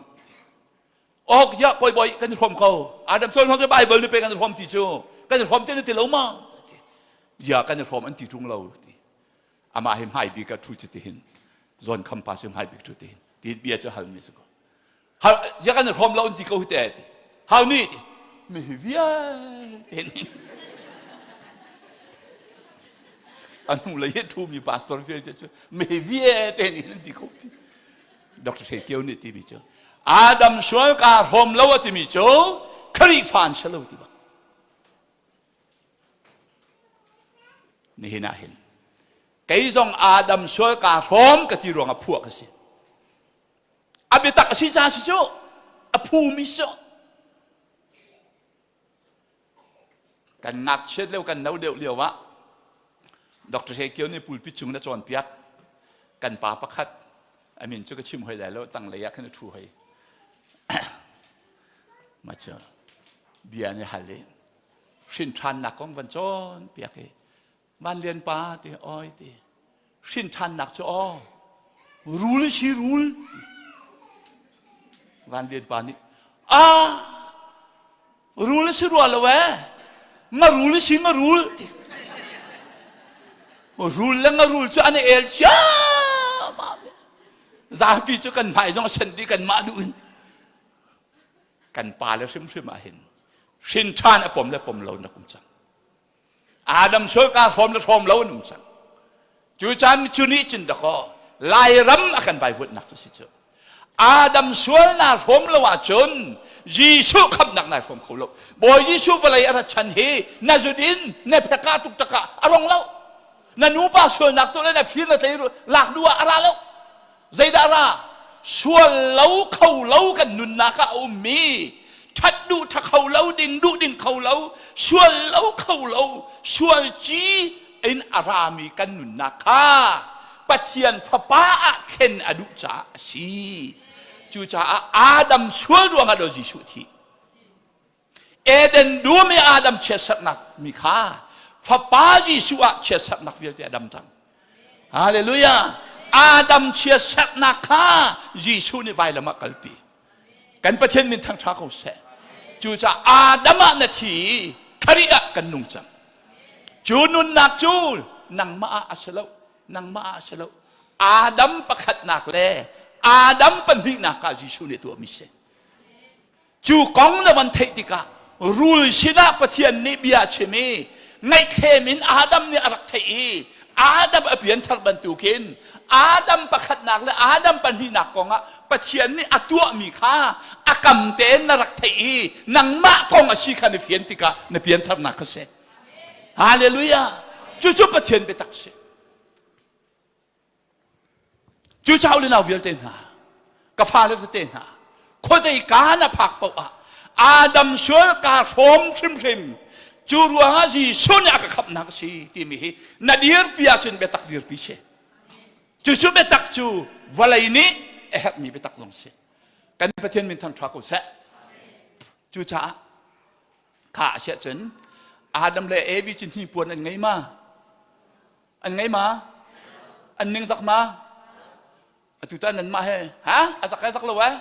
ok ya koi boy kan hrawm ko Adam sual hrawm Bible ni pe kan hrawm ti cu kan hrawm ti ti lo ma ti ya kan hrawm an ti tung lo ti ama hi hmai bi ka thu chi ti hin zon kham pa si hmai bik thu ti hin ti bia chu hal mi su ko ya kan hrawm lo an ti ko hi te ti hau ni ti mi hi vialte nih a hnu lei hi thu mi pastor vialte cu mi vialte nih an ti ko ti Dr. Hre Kio nih timi cu Adam sual ka hrawm lo a timi cu Khrihfa an si lo ti bak nihin ah hin kei zong Adam sual ka hrawm ka ti ruang ah phuah ka si A biatak a si ca si cu a phumi si. Kan ngakchiat lio kan no deuh lio ah Dr. He Kio nih pulpit cung na cawnpiak kan pa pakhat a min cu ka chim hoi lai lo tanglei ah khan a ṭhu hoi ma cu bia nih hal i hrin ṭhannak kong van cawnpiak i Van Lian pa ti oi ti hrin ṭhannak cu aw rul si rul ti Van Lian pa nih a rul si rua lo eh nga rul si nga rul ti rul le nga rul cu an i el ciammam zapi cu kan hmai zong a sen dih kan mah duh in kan pa le hrimhrim ah hin hrin ṭhan a pom le pom lo na kum cang Adam sual ka hrawm le hrawm lo an um cang. Cu caan cu nih cun dakaw Lairam a kan vaivuanhnak cu si cu. Adam sual naa hrawm lo ahcun Jesuh khamnak nai hrawm kho lo. Bawi Jesuh vawlei a rat chan hi na zudin na pheka tuk takah a rong lo. Na nupa sualnak tu le na fir na tlei lak duh ah a ra lo. Zeidah ra? Sual lo kho lo kan nunnak ah a ummi ṭhat duh ṭha kho lo ding duh ding kho lo sual lo kho lo sual ci in a rami kan nunnak kha. Pathian fapa ah thlen a duh caah a si. Cucaah Adam sual ruangah do Jesuh thi. Eden dum i Adam chiatserhnak mi kha fapa Jesuh ah chiatserhnak vialte a dam cang. Hallelujah! Adam chiatserhnak kha Jesuh nih vailam ah kalpi. Kan Pathian min thangṭha ko seh. Cucaah Adam ah na thi i Khrih ah kan nung cang. Cu nunnak cu nangmah ah a si lo, nangmah ah a si lo. Adam pakhatnak le Adam pahnihnak ah Jesuh nih tuahmi si. Cu kong na van theih tikah rul sinah Pathian nih bia a chim i ngaihthlem in Adam nih a rak theih i Adam a pianthar bantukin Adam pakhatnak le Adam pahnihnak kongah Pathian nih a tuahmi kha a kam tein na rak theih i nangmah kong a si kha na fian tikah na piantharnak kha si. Hallelujah! Cucu Pathian biatak si. Cucaah le nau vialte hna, ka fale tete hna, khuazei ka na phak paoh ah Adam sual kaa hrawm hrimhrim. Cu ruangah Jesuh nih a ka khamhnak a si timi hi na dirpi ahcun biatak dirpi si. Cucu biatak cu vawlei nih a herhmi biatak zong si. Kan Pathian min thangṭha ko seh. Cucaah kha a si ahcun Adam le Evi cu hnipuan an ngei ma? An ngei ma? An ningzak ma? Atu tan nanmah he ha a zak he zak lo eh?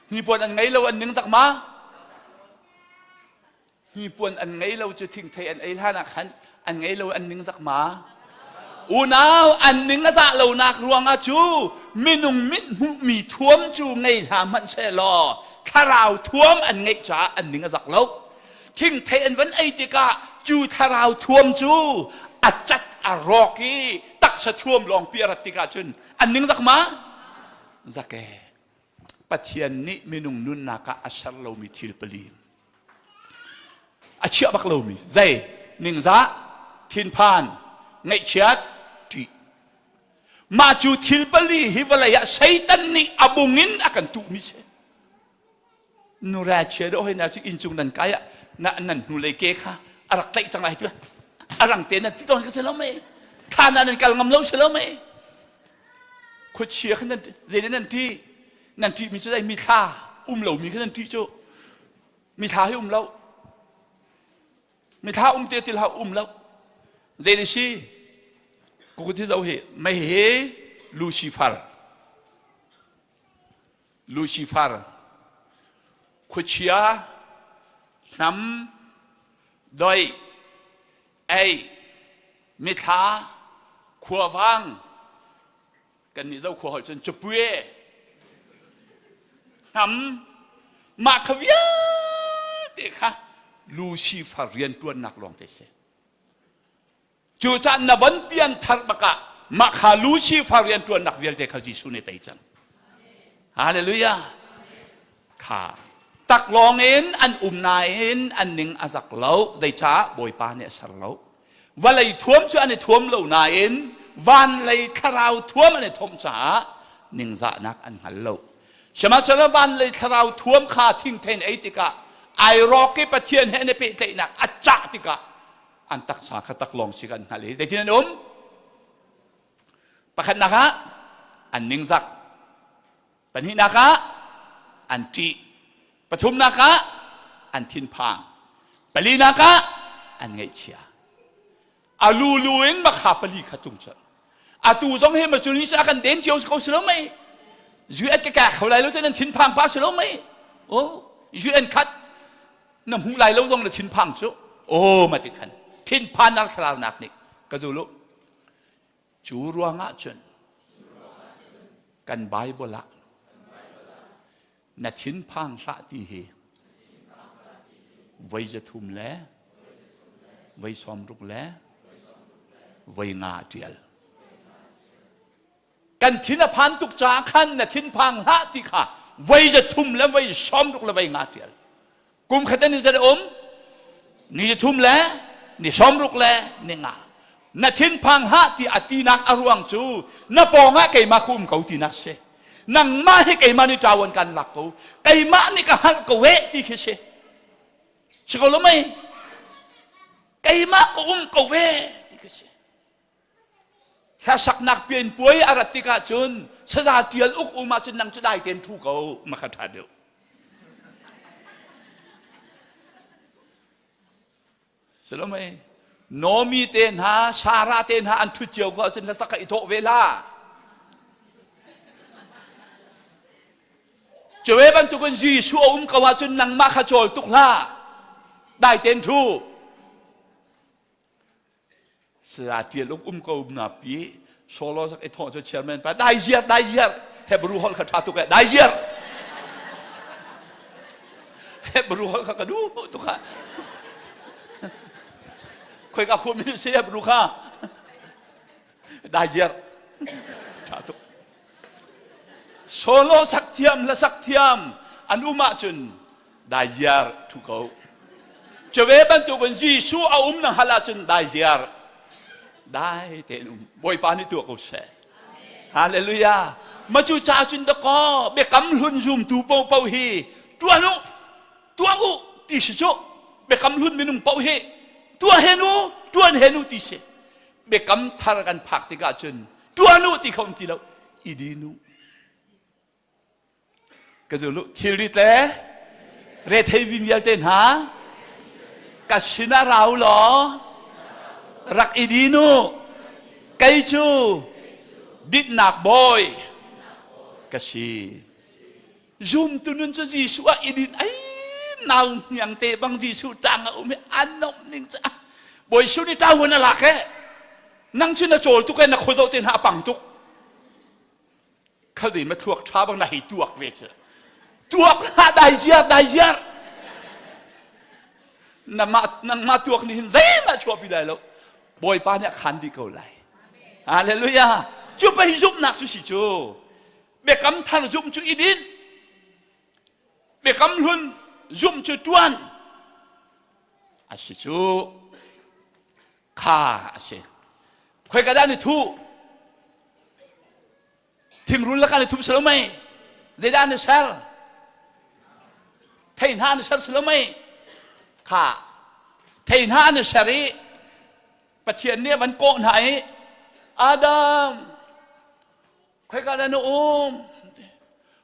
Hnipuan an ngei lo an ningzak ma? Hnipuan an ngei lo cu thingthei an ei hlan ah khan an ngei lo an ningzak ma? Unau an ning a zah lonak ruangah cu minung mit hmuhmi thuam cu ngei hlah hmanh seh law thlarau thuam an ngeih caah an ning a zak lo. Thingthei an van ei tikah cu thlarau thuam cu a cat a rawk i taksa thuam lawngpi a rat tikah cun an ning zak ma? Zak e. Pathian nih minung nunnak ah a ser lomi thil pali a chiah bak lomi zei ningzah thinphan ngaihchiat ṭih mah cu thil pali hi vawlei ah Satan nih a bung in a kan tuhmi si nura chia dawh hoi na cu inncung nan kai ah na nan hnulei ke kha a rak tlaih cang lai tu a rang te nan ti tawn ka si lo mei thla na nan kal ngam lo si lo mei khuachia kha nan zei nan ti nan ti mi cu dai mi thla um lo mi kha nan ti cu mi thla hi um lo mi thla um te til ha um lo zei ni si kukuti zo hi mei hi Lucifer Lucifer, khuachia, hnam, doi, ei, mithla, khuavang, kan nih zokhua holh cun capue, hnam, mah kha vialte kha Lucifer rianṭuannak lawng te si. Cucaah na von pian thar bakah mah kha Lucifer rianṭuannak vialte kha Jesuh nih tei cang. Hallelujah. Kha taklawng in an um nain an ning a zak lo. Zeicah Bawipa nih a ser lo. Vawlei thuam cu an i thuam lo nain van lei thlarau thuam an i thomh caah ningzahnak an hngal lo. Sihmanhsehlaw van lei thlarau thuam kha thingthein ei tikah ai rawk i Pathian he an i pehtlaihnak a cah tikah an taksa kha taklawng si kan hngalh i zeitin an um pakhatnak ah an ningzak pahnihnak ah an ṭih pathumnak ah an thinphang palinak ah an ngaihchia a lulu in makha pali kha tung cun atu zong hi macun hi kan den cio ko si lo mei UN ka kak kho lai lo nan thinphang pa si lo mei oh UN khat na hmuh lai lo zong na thinphang cu aw ma ti khan thinphan ar thlarau nak nih ka zulu cu ruangah cun kan bible ah na thinphang hlah ti hi voi zathum le voi sawmruk le voi nga tial Kan thin a phan tuk caah khan na thinphang hlah ti kha voi za thum le voi sawm ruk le voi nga ṭial. Kum khat ni zat um ni thum le ni sawm ruk le ni nga. Na thinphang hlah ti a tinak a ruang cu na pawngah keimah ka um ko tinak si. Nangmah hi keimah nih ṭawan kan lak ko. Keimah nih ka hngalh ko eh ti khi si. Si ko lo mei? Keimah ka um ko ve ti khi si. Hlasaknak pian puai a rat tikah cun saza tial uk um ahcun nang cu dai tein thu ko ma kha ṭha deuh. Salome Nomi te hna Sarah te hna an ṭhut cio ko ahcun hlasak kha i thawh ve hlah. Cuve bantukin Jesuh a um ko ahcun nangmah kha cawl tuk hlah. Dai tein ṭhu. Saya tial uk um ko na pi solo sak i thawh cu chairman pa dai ziar dai ziar Hebrew holh kha ṭha tuk eh dai ziar Hebrew holh kha ka duh tuk ha khoi ka khua mi si Hebrew kha dai ziar ṭha tuk solo sak thiam la sak thiam an um ahcun daiziar thu ko. Cuve bantukin Jesuh a um na hal ahcun daiziar dai tein um. Bawipa nih tuah ko seh. Hallelujah. Ma cu ca cun dakaw biakam hlun zumtu paohpaoh hi tuan u tuah u ti si cu biakam hlun minung paoh hi tuah hen u tuan hen u ti si biakam thar kan phak tikah cun tuan u ti kho um ti lo i din u Ka zul u. Thilrit le rethei vi vialte hna ka sinah ra u law rak i din u. Kei cu dinhnak bawi ka si. Zumtu nun cu Jesuh ah i din ai nau hniang te bang Jesuh tang a um i an nomh ning cu Bawi Jesuh nih ṭavuan a lak e nang cu na cawl tuk e na khuazoh te hna a pang tuk khal ma thuak tha bang na hei tuak ve cu tuak hlah dai ziar dai ziar nangmah nangmah tuak nih hin zeihmah chuahpi lai lo bawipa nih a khan dih ko lai hallelujah cu pei zumhnak cu si cu biakam thar zumh cu i dinh biakam hlun zumh cu tuan a si cu kha a si khoika dah ni thuh Thingrul lakah na thum si lo mei? Zeidah na ser? Thei hna na ser si lo mei? Kha thei hna na ser i Pathian nih a van kawh hna i Adam khoika dah na um?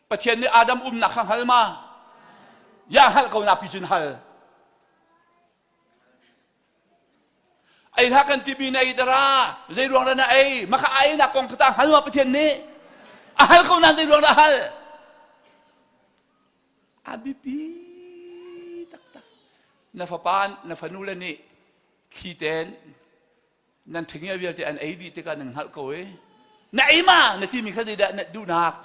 Pathian nih Adam umnak kha hngal ma? Ya hngalh ko na pi cun hal. Ei hlah kan timi na ei dara zei ruang dah na ei maka ai nak kong kha hal ma Pathian nih a hal ko nan zei ruang dah hal a biapi taktak na fapa na fanu le nih thli ten nan ṭhingia vialte an ei dih tikah nan hngalh ko i na ei ma na timi kha zeidah na duhnak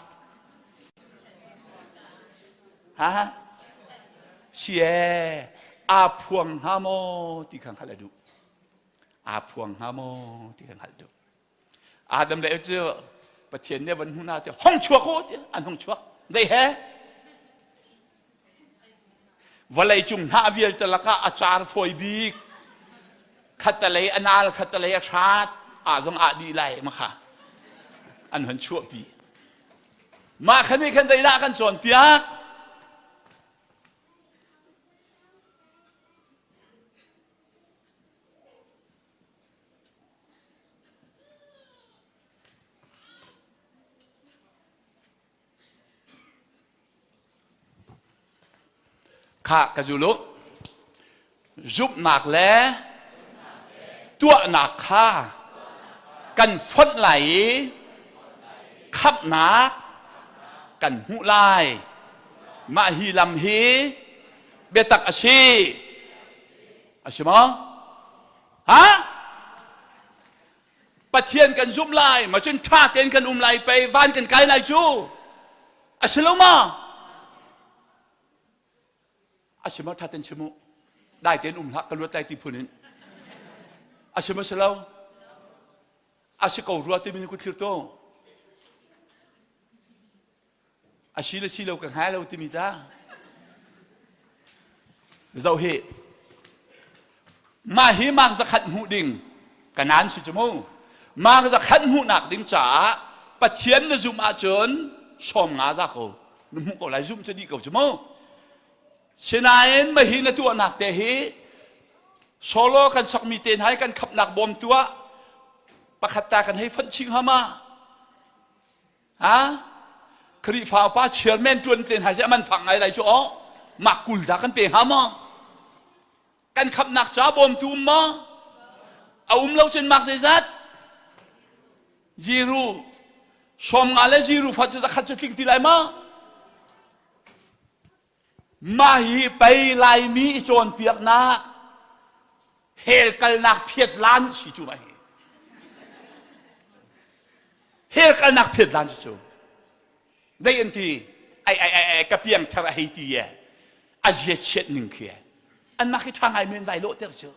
ha si ee aa phuang hnga maw ti kha hngalh a duh aa phuang hnga maw ti kha hngalh duh Adam le Eve cu Pathian nih van hnu hna cu hong chuak u ti an hong chuak zei he Vawlei cung hnah vialte lakah a car fawi bik. Khattalei a nal, khattalei a hrat, ah zong ah dih lai ma kha an hon chuahpi. Mah kha nih khan zeidah kan cawnpiak? Khah ka zul u. Zumhnak le tuahnak kha kan fonh lai i khamhnak kan hmuh lai. Mah hi lam hi biatak a si. A si maw? Ha? Pathian kan zumh lai, ma cun ṭha tein kan um lai pei, van kan kai lai cu. A si lo ma? A si ma ṭha tein chim u. Dai tein um hlah, ka luat lai ti phun in. A si ma si lo? A si ko rua timi ni ku thlir to. A si le si lo ka hngai lo timi ta. Zoh hi. Mah hi mark zakhat hmuh ding kanan si cu mu. Mark zakhat hmuhnak ding caah Pathian na zumh ahcun sawm nga za ko. Na hmuh ko lai zumh cu dih ko cu mu. Sinain mahi na tuahnak te hi solo kan sakmi te hna hi kan khapnak bawmtu ah. Pakhat ta kan hei fonh chih hnga ma? Ha? Khrihfa upa chairman ṭuan te hna si a man fak ngai lai cu aw. Mah 20 dah kan pe hnga maw? Kan khamhnak ca bawmtu um maw? A um lo cun mak zeizat? Ziru. 50 le ziru fa cu zakhat cu tling ti lai maw? Mah hi pei Laimi i cawnpiaknak hell kalnak phiat lan si cu mah hi. Hell kalnak phiat lan si cu. Zei an ti? Ai ai ai ai ka piang thar a hei ti ye. A zia chiat ning khi. An mah khi ṭha ngai men vai lawh ter cu.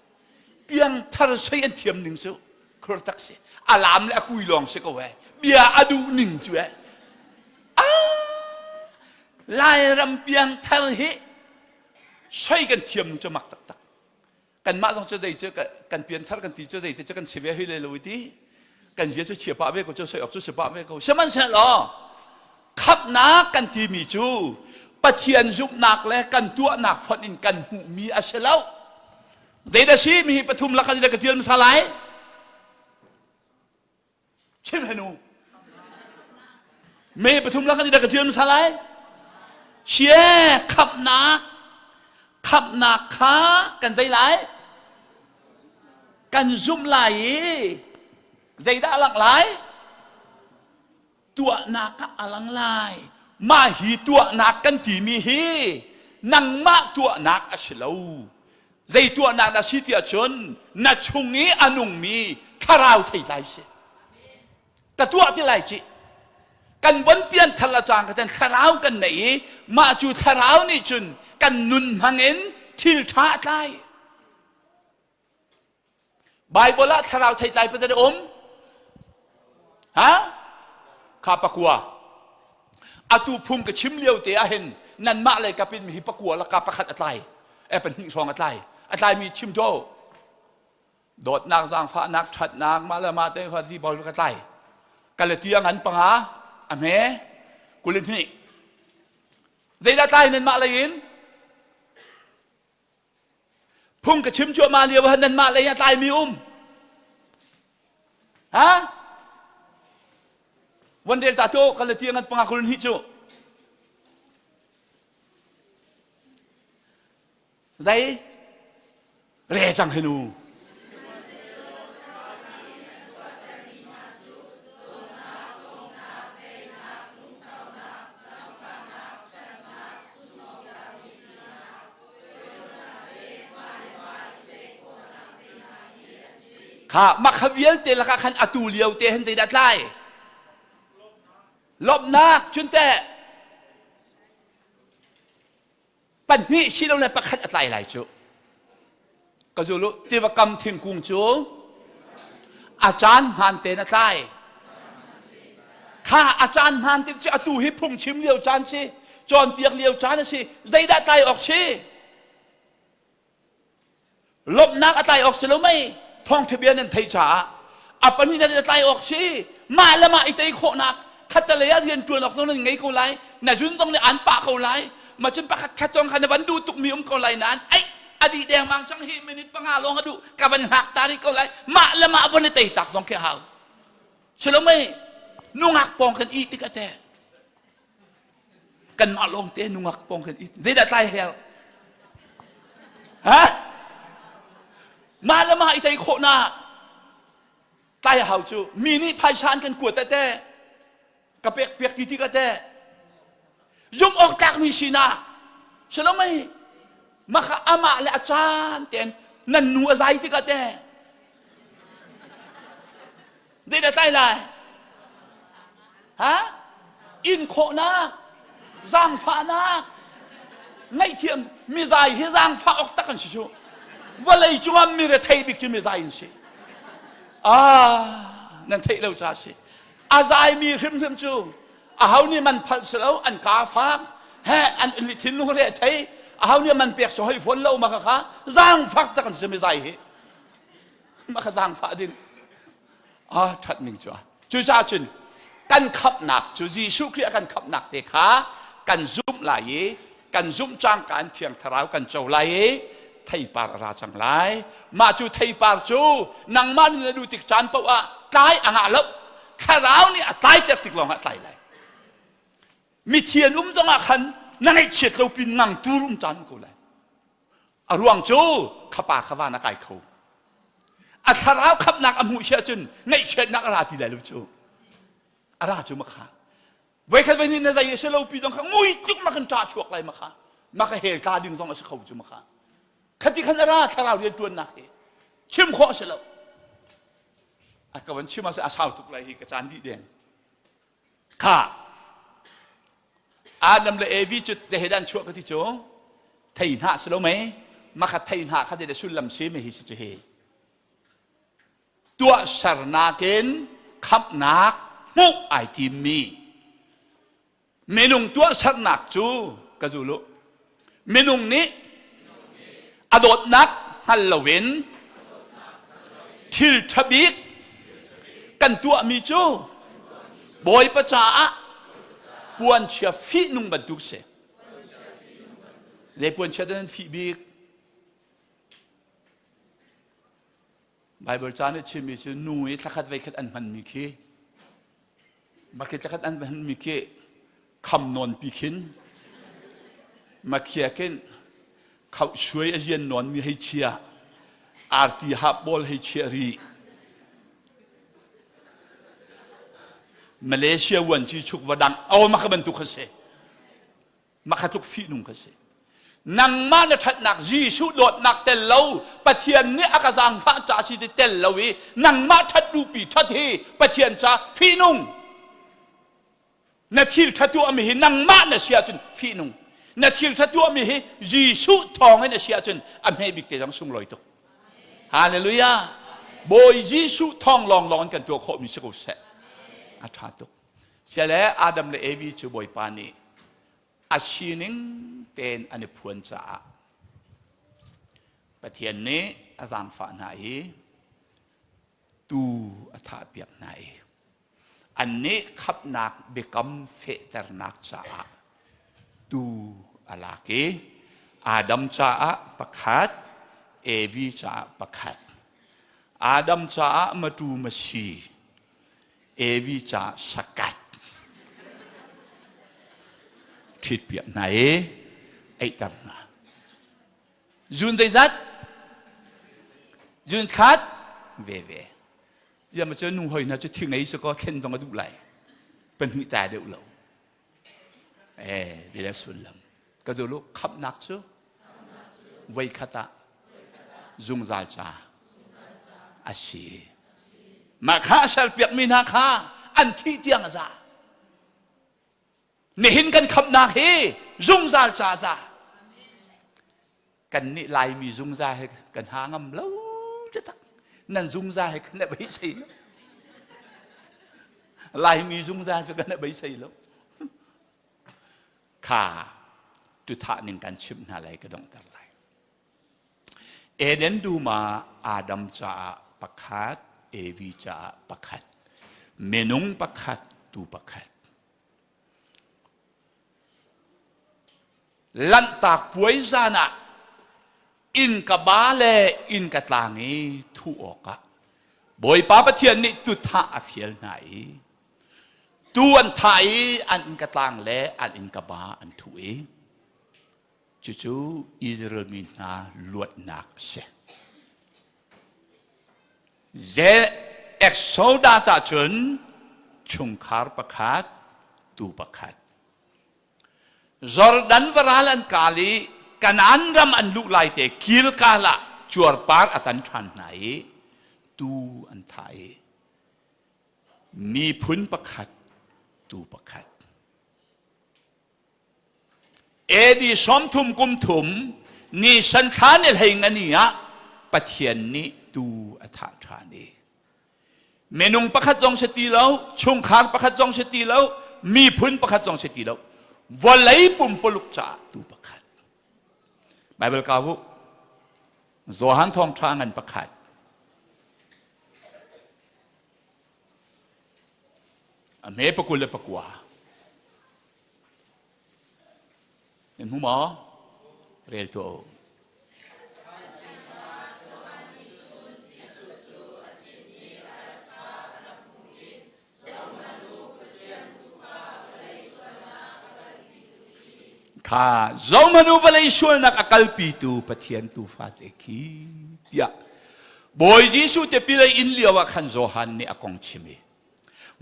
Piang thar soi an thiam ning cu. Khur tak si. A lam le a kui lawng si ko eh. Bia a duh ning cu eh. Ah! Lairam piangthar hi soi kan thiam ning cu mak taktak. Kanmah zong cu zei cu kan pianthar kan ti cu zei cu kan si ve hoi le lo ti. Kan zia cu chia pah ve ko cu soi awk cu si pah ve ko. Sihmanhsehlaw khamhnak kan timi cu Pathian zumhnak le kan tuahnak fonh in kan hmuhmi a si lo. Zeidah si mi hi pathum lakah zeidah ka tial hmasa lai? Chim hen u. Me pathum lakah zeidah ka tial hmasa lai? Sia khamhnak khamhnak kha kan zei lai? Kan zumh lai i zeidah a langh lai? Tuahnak ah a lang lai. Mah hi tuahnak kan timi hi nangmah tuahnak a si lo. Zei tuahnak dah si tiah cun na chung i a nungmi thlarau theitlai si. Ka tuah ti lai cih. Kan von pian thar la cang ka ten thlarau kan nei i mah cu thlarau nih cun kan nun hmangin thil ṭha a tlai. Bible ah thlarau theitlai pazat a um? Ha? Kha pakua. Atu phung ka chim lio te ah hin nanmah lei kap in hi pakua laka pakhat a tlai. E pahnih hrawng a tlai. A tlaimi chim to. Dawtnak, zaangfahnak, ṭhatnak, mah le mah te kha zi bol ka tlai. Kalatia ngan panga a hme 22. Zeidah tlai nanmah lei in? Phung ka chim cuahmah lio ah nanmah lei ah tlaimi um. Ha? Von rel ta to kan le tiang an panga kulun hi cu. Zei? Re cang hinu. Kha mah kha vialte lakah khan atu lio te hin zeidah tlai? Lawmhnak cun teh pahnih silole pakhat a tlai lai cu. Ka zul u, tiva kam thingkung cu a caan hmaan tein a tlai. Kha a caan hmaan te cu atu hi phungchim lio caan si, cawnpiak lio caan a si. Zeidah tlai awk si? Lawmhnak a tlai awk si lo mei? Thawngṭha bia nan theih caah a pahnihnak in a tlai awk si. Mah le mah i tei khawhnak khattelei ah rian ṭuan awk zong nan ngei ko lai. Na zun zong nih aan pah ko lai. Ma cun pakhat khat zong kha na van duh tukmi um ko lai nain ai a dih dengmang cang hi minute panga lawng a duh ka van hngak ta rih ko lai. Mah le mah von i tei tak zong khi a hau. Si lo mei? Nungak pawng kan ih tik a te. Kanmah lawng te nungak pawng kan it. Zeidah tlai hel? Ha? Mah le mah i tei khawhnak tlai a hau cu mi nih phaisa an kan kuat teh ka pek piak ti ti ka teh zumh awk tlakmi sinak silomei maka amah le a caan ten nan nu a zai tikah teh Zeidah tlai lai? Ha? In khawhnak, zaangfahnak, ngaihthiam, mizai hi zaangfah awk tak an si cu. Vawlei cungah mi rethei bik cu mizai an si. Ah, nan theih lo ca si. A zaimi hrimhrim cu aho nih man phalh si lo, an kaa fak, he an thinlung re thei, aho nih man pek so hoi fawn lo ma kha kha zaangfak tak an si mizai hi. Mah kha zaangfah ding ah ṭhat ning cu cucaah cun kan khamhnak cu Jesuh Khrih a kan khamhnak te kha kan zumh lai i kan zumh cangka in Thiang Thlarau kan co lai i theipar a ra cang lai. Mah cu theipar cu nangmah nih na duh tik caan paoh ah Tlai a ngah lo. Thlarau nih a tlaiter tik lawngah tlai lai. Mithi an um zongah khan na ngaihchiat lo pin ngang tur um caan ko lai. A ruang cu khapa kha van a kai kho. A thlarau khamhnak a hmuh sia cun ngaihchiatnak a ra ti lai lo cu. A ra cu makha. Voikhat voi na zei a si lo pi zong kha ngui tluk ma kan ṭah chuak lai makha. Maka hel tla ding zong a si kho cu makha. Khati khan a ra thlarau rian ṭuannak hi chim khawh a si lo. A ka van chim a si a sau tuk lai hi ka caan dih deng. Kha Adam le Evi cu zehe chuah ka ti cu thei hna si lo mei makha thei hna kha de sullam si me hi si cu hi tuahsernak in khamhnak hmuh ai timmi minung tuahsernak cu ka zul u minung nih a dawtnak hngal loin thil ṭha bik kan tuahmi cu Bawipa caah puanchia fihnung bantuk si. Zei puanchia dah nan fih bik? Bible ca nih chimmi cu nu i thlakhat veikhat an hmanmi khi makhi thlakhat an hmanmi khi kham nawn pi khin makhia khin khauh suai a zian nawn mi hei chia arti hap bawl hei chia ri Malaysia vuanci chuk va dang aw maka bantuk kha si Mah tluk fihnung kha si. Nangmah na ṭhatnak Jesuh dawtnak tel lo Pathian nih a ka zaangfah ca si ti tel lo i nangmah ṭhat duhpi ṭhat hi Pathian ca fihnung. Na thil ṭha tuahmi hi nangmah na si ahcun fihnung. Na thil ṭha tuahmi hi Jesuh thawng in a si ahcun a hme bik te zong sunglawi tuk. Hallelujah. Bawi Jesuh thawng lawnglawng in kan tuah khawhmi si ko seh. A ṭha tuk. Siale Adam le Evi cu Bawipa nih a sining tein an i phuan caah Pathian nih a zaangfah hna i tuu a thahpiak hna i annih khamhnak biakam fehternak caah tuu a lak i Adam caah pakhat, Evi caah pakhat. Adam caah matu masi, Evi ca sakat ṭhitpiak hna i eiter hna. Zun zeizat? Zun khat veve. Ziam cu nu hoi hna cu thi ngei si kaw thlen zong a duh lai. Pahnih ta deuh lo. Eh, bia sullam. Ka zulu khamhnak cu voikhat ah zungzal ca a si. Mah kha a serpiakmi hna kha an thih tiang a za. Nihin kan khamhnak hi zungzal ca a za. Kannih Laimi zungzal hi kan ha ngam lo tak. Nan zungzal hi kan beisei lo. Laimi zungzal cu kan beisei lo. Kha tuthah ning kan chimh hna lai ka donghter lai. Eden dum ah Adam caah pakhat, Evi caah pakhat, minung pakhat, tu pakhat. Lanhtak puai zan ah innka ba le innka tlang i thuh awkah Bawipa Pathian nih tuthah a fial hna i tu an thah i an innka tlang le an innka ba an thuh i Cucu Israel mi hna luatnak a si. Ze Exodus ah cun chungkhar pakhat, tu pakhat. Jordan varal an kal i Kanaan ram an luh lai te Gilgal ah cuarpar a tan ṭhan hna i tu an thah i miphun pakhat, tu pakhat. AD 30 kum thum nisan thla ni hlei ngani ah Pathian nih tuu a thah ṭhan i minung pakhat zong si ti lo chungkhar pakhat zong si ti lo miphun pakhat zong si ti lo vawlei pumpuluk caah tuu pakhat Bible ka hu Johan thawngṭha ngan pakhat a hme pakul le pakua Nan hmu maw? Rel tuah u. Kha zohmanh u vawlei sualnak a kalpitu Pathian tuufa te khi tiah Bawi Jesuh tipil a in lio ah khan Johan nih a kong chim i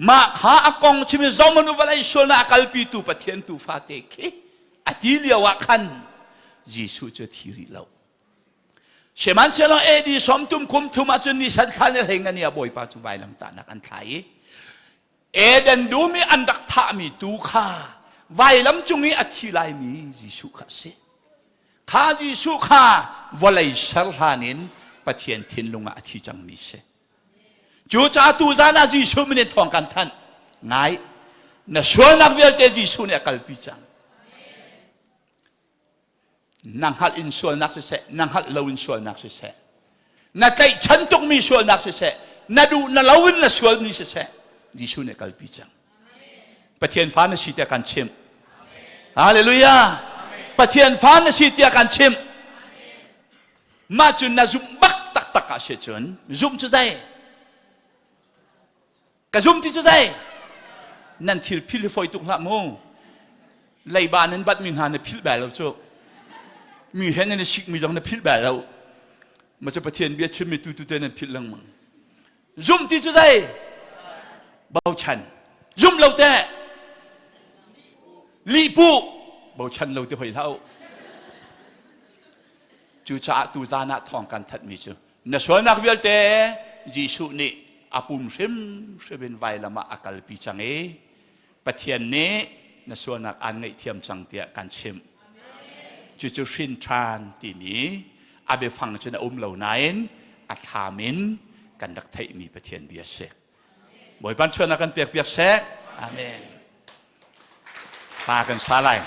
mah kha a kong chim i zohmanh u vawlei sualnak a kalpitu Pathian tuufa te khi a ti lio ah khan Jesuh cu thi rih lo. Sihmanhsehlaw AD sawmtum kum thum ahcun nisan thla ni hlei ngan i a Bawipa cu vailamtahnak an thlai i Eden dum i an rak thahmi tuu kha vailam cung i a thi laimi Jesuh kha a si. Kha Jesuh kha vawlei ser hlan in Pathian thinlung ah a thi cangmi si. Cucaah tuzan ah Jesuh min in thawng kan thanh. Ngai, na sualnak vialte Jesuh nih a kalpi cang. Na hngalh in sualnak siseh, na hngalh lo in sualnak siseh, na tlaihchan tukmi sualnak siseh, na duh na lo in na sualmi siseh, Jesuh nih kalpi cang. Pathian fa na si tiah kan chimh. Hallelujah! Pathian fa na si tiah kan chimh. Mah cu na zumh bak taktak ah si cun zumh cu zei? Ka zum ti cu zei? Nan thil phil hi fawi tuk hlah mu. Leiba nan batmi hna na philh bal lo cu. Mi he nan i sikmi zong na philh bal lo. Ma cu Pathian bia chimmi tu tu te nan philh lengmang. Zum ti cu zei? Bochan. Zum lo te. Lihpu. Bochan lo te hoi hlah u. Cucaah tuzan ah thawng kan thatmi cu na sualnak vialte Jesuh nih a pum hrimhrim in vailam ah a kalpi cang i Pathian nih na sualnak aan ngaihthiam cang tiah kan chimh. Cucu hrin ṭhan timi a biafang cun a um lo nain a thlam in kan rak theihmi Pathian bia a si. Bawipa chuahnak kan pek piak seh. Amen. Pa kan sa lai.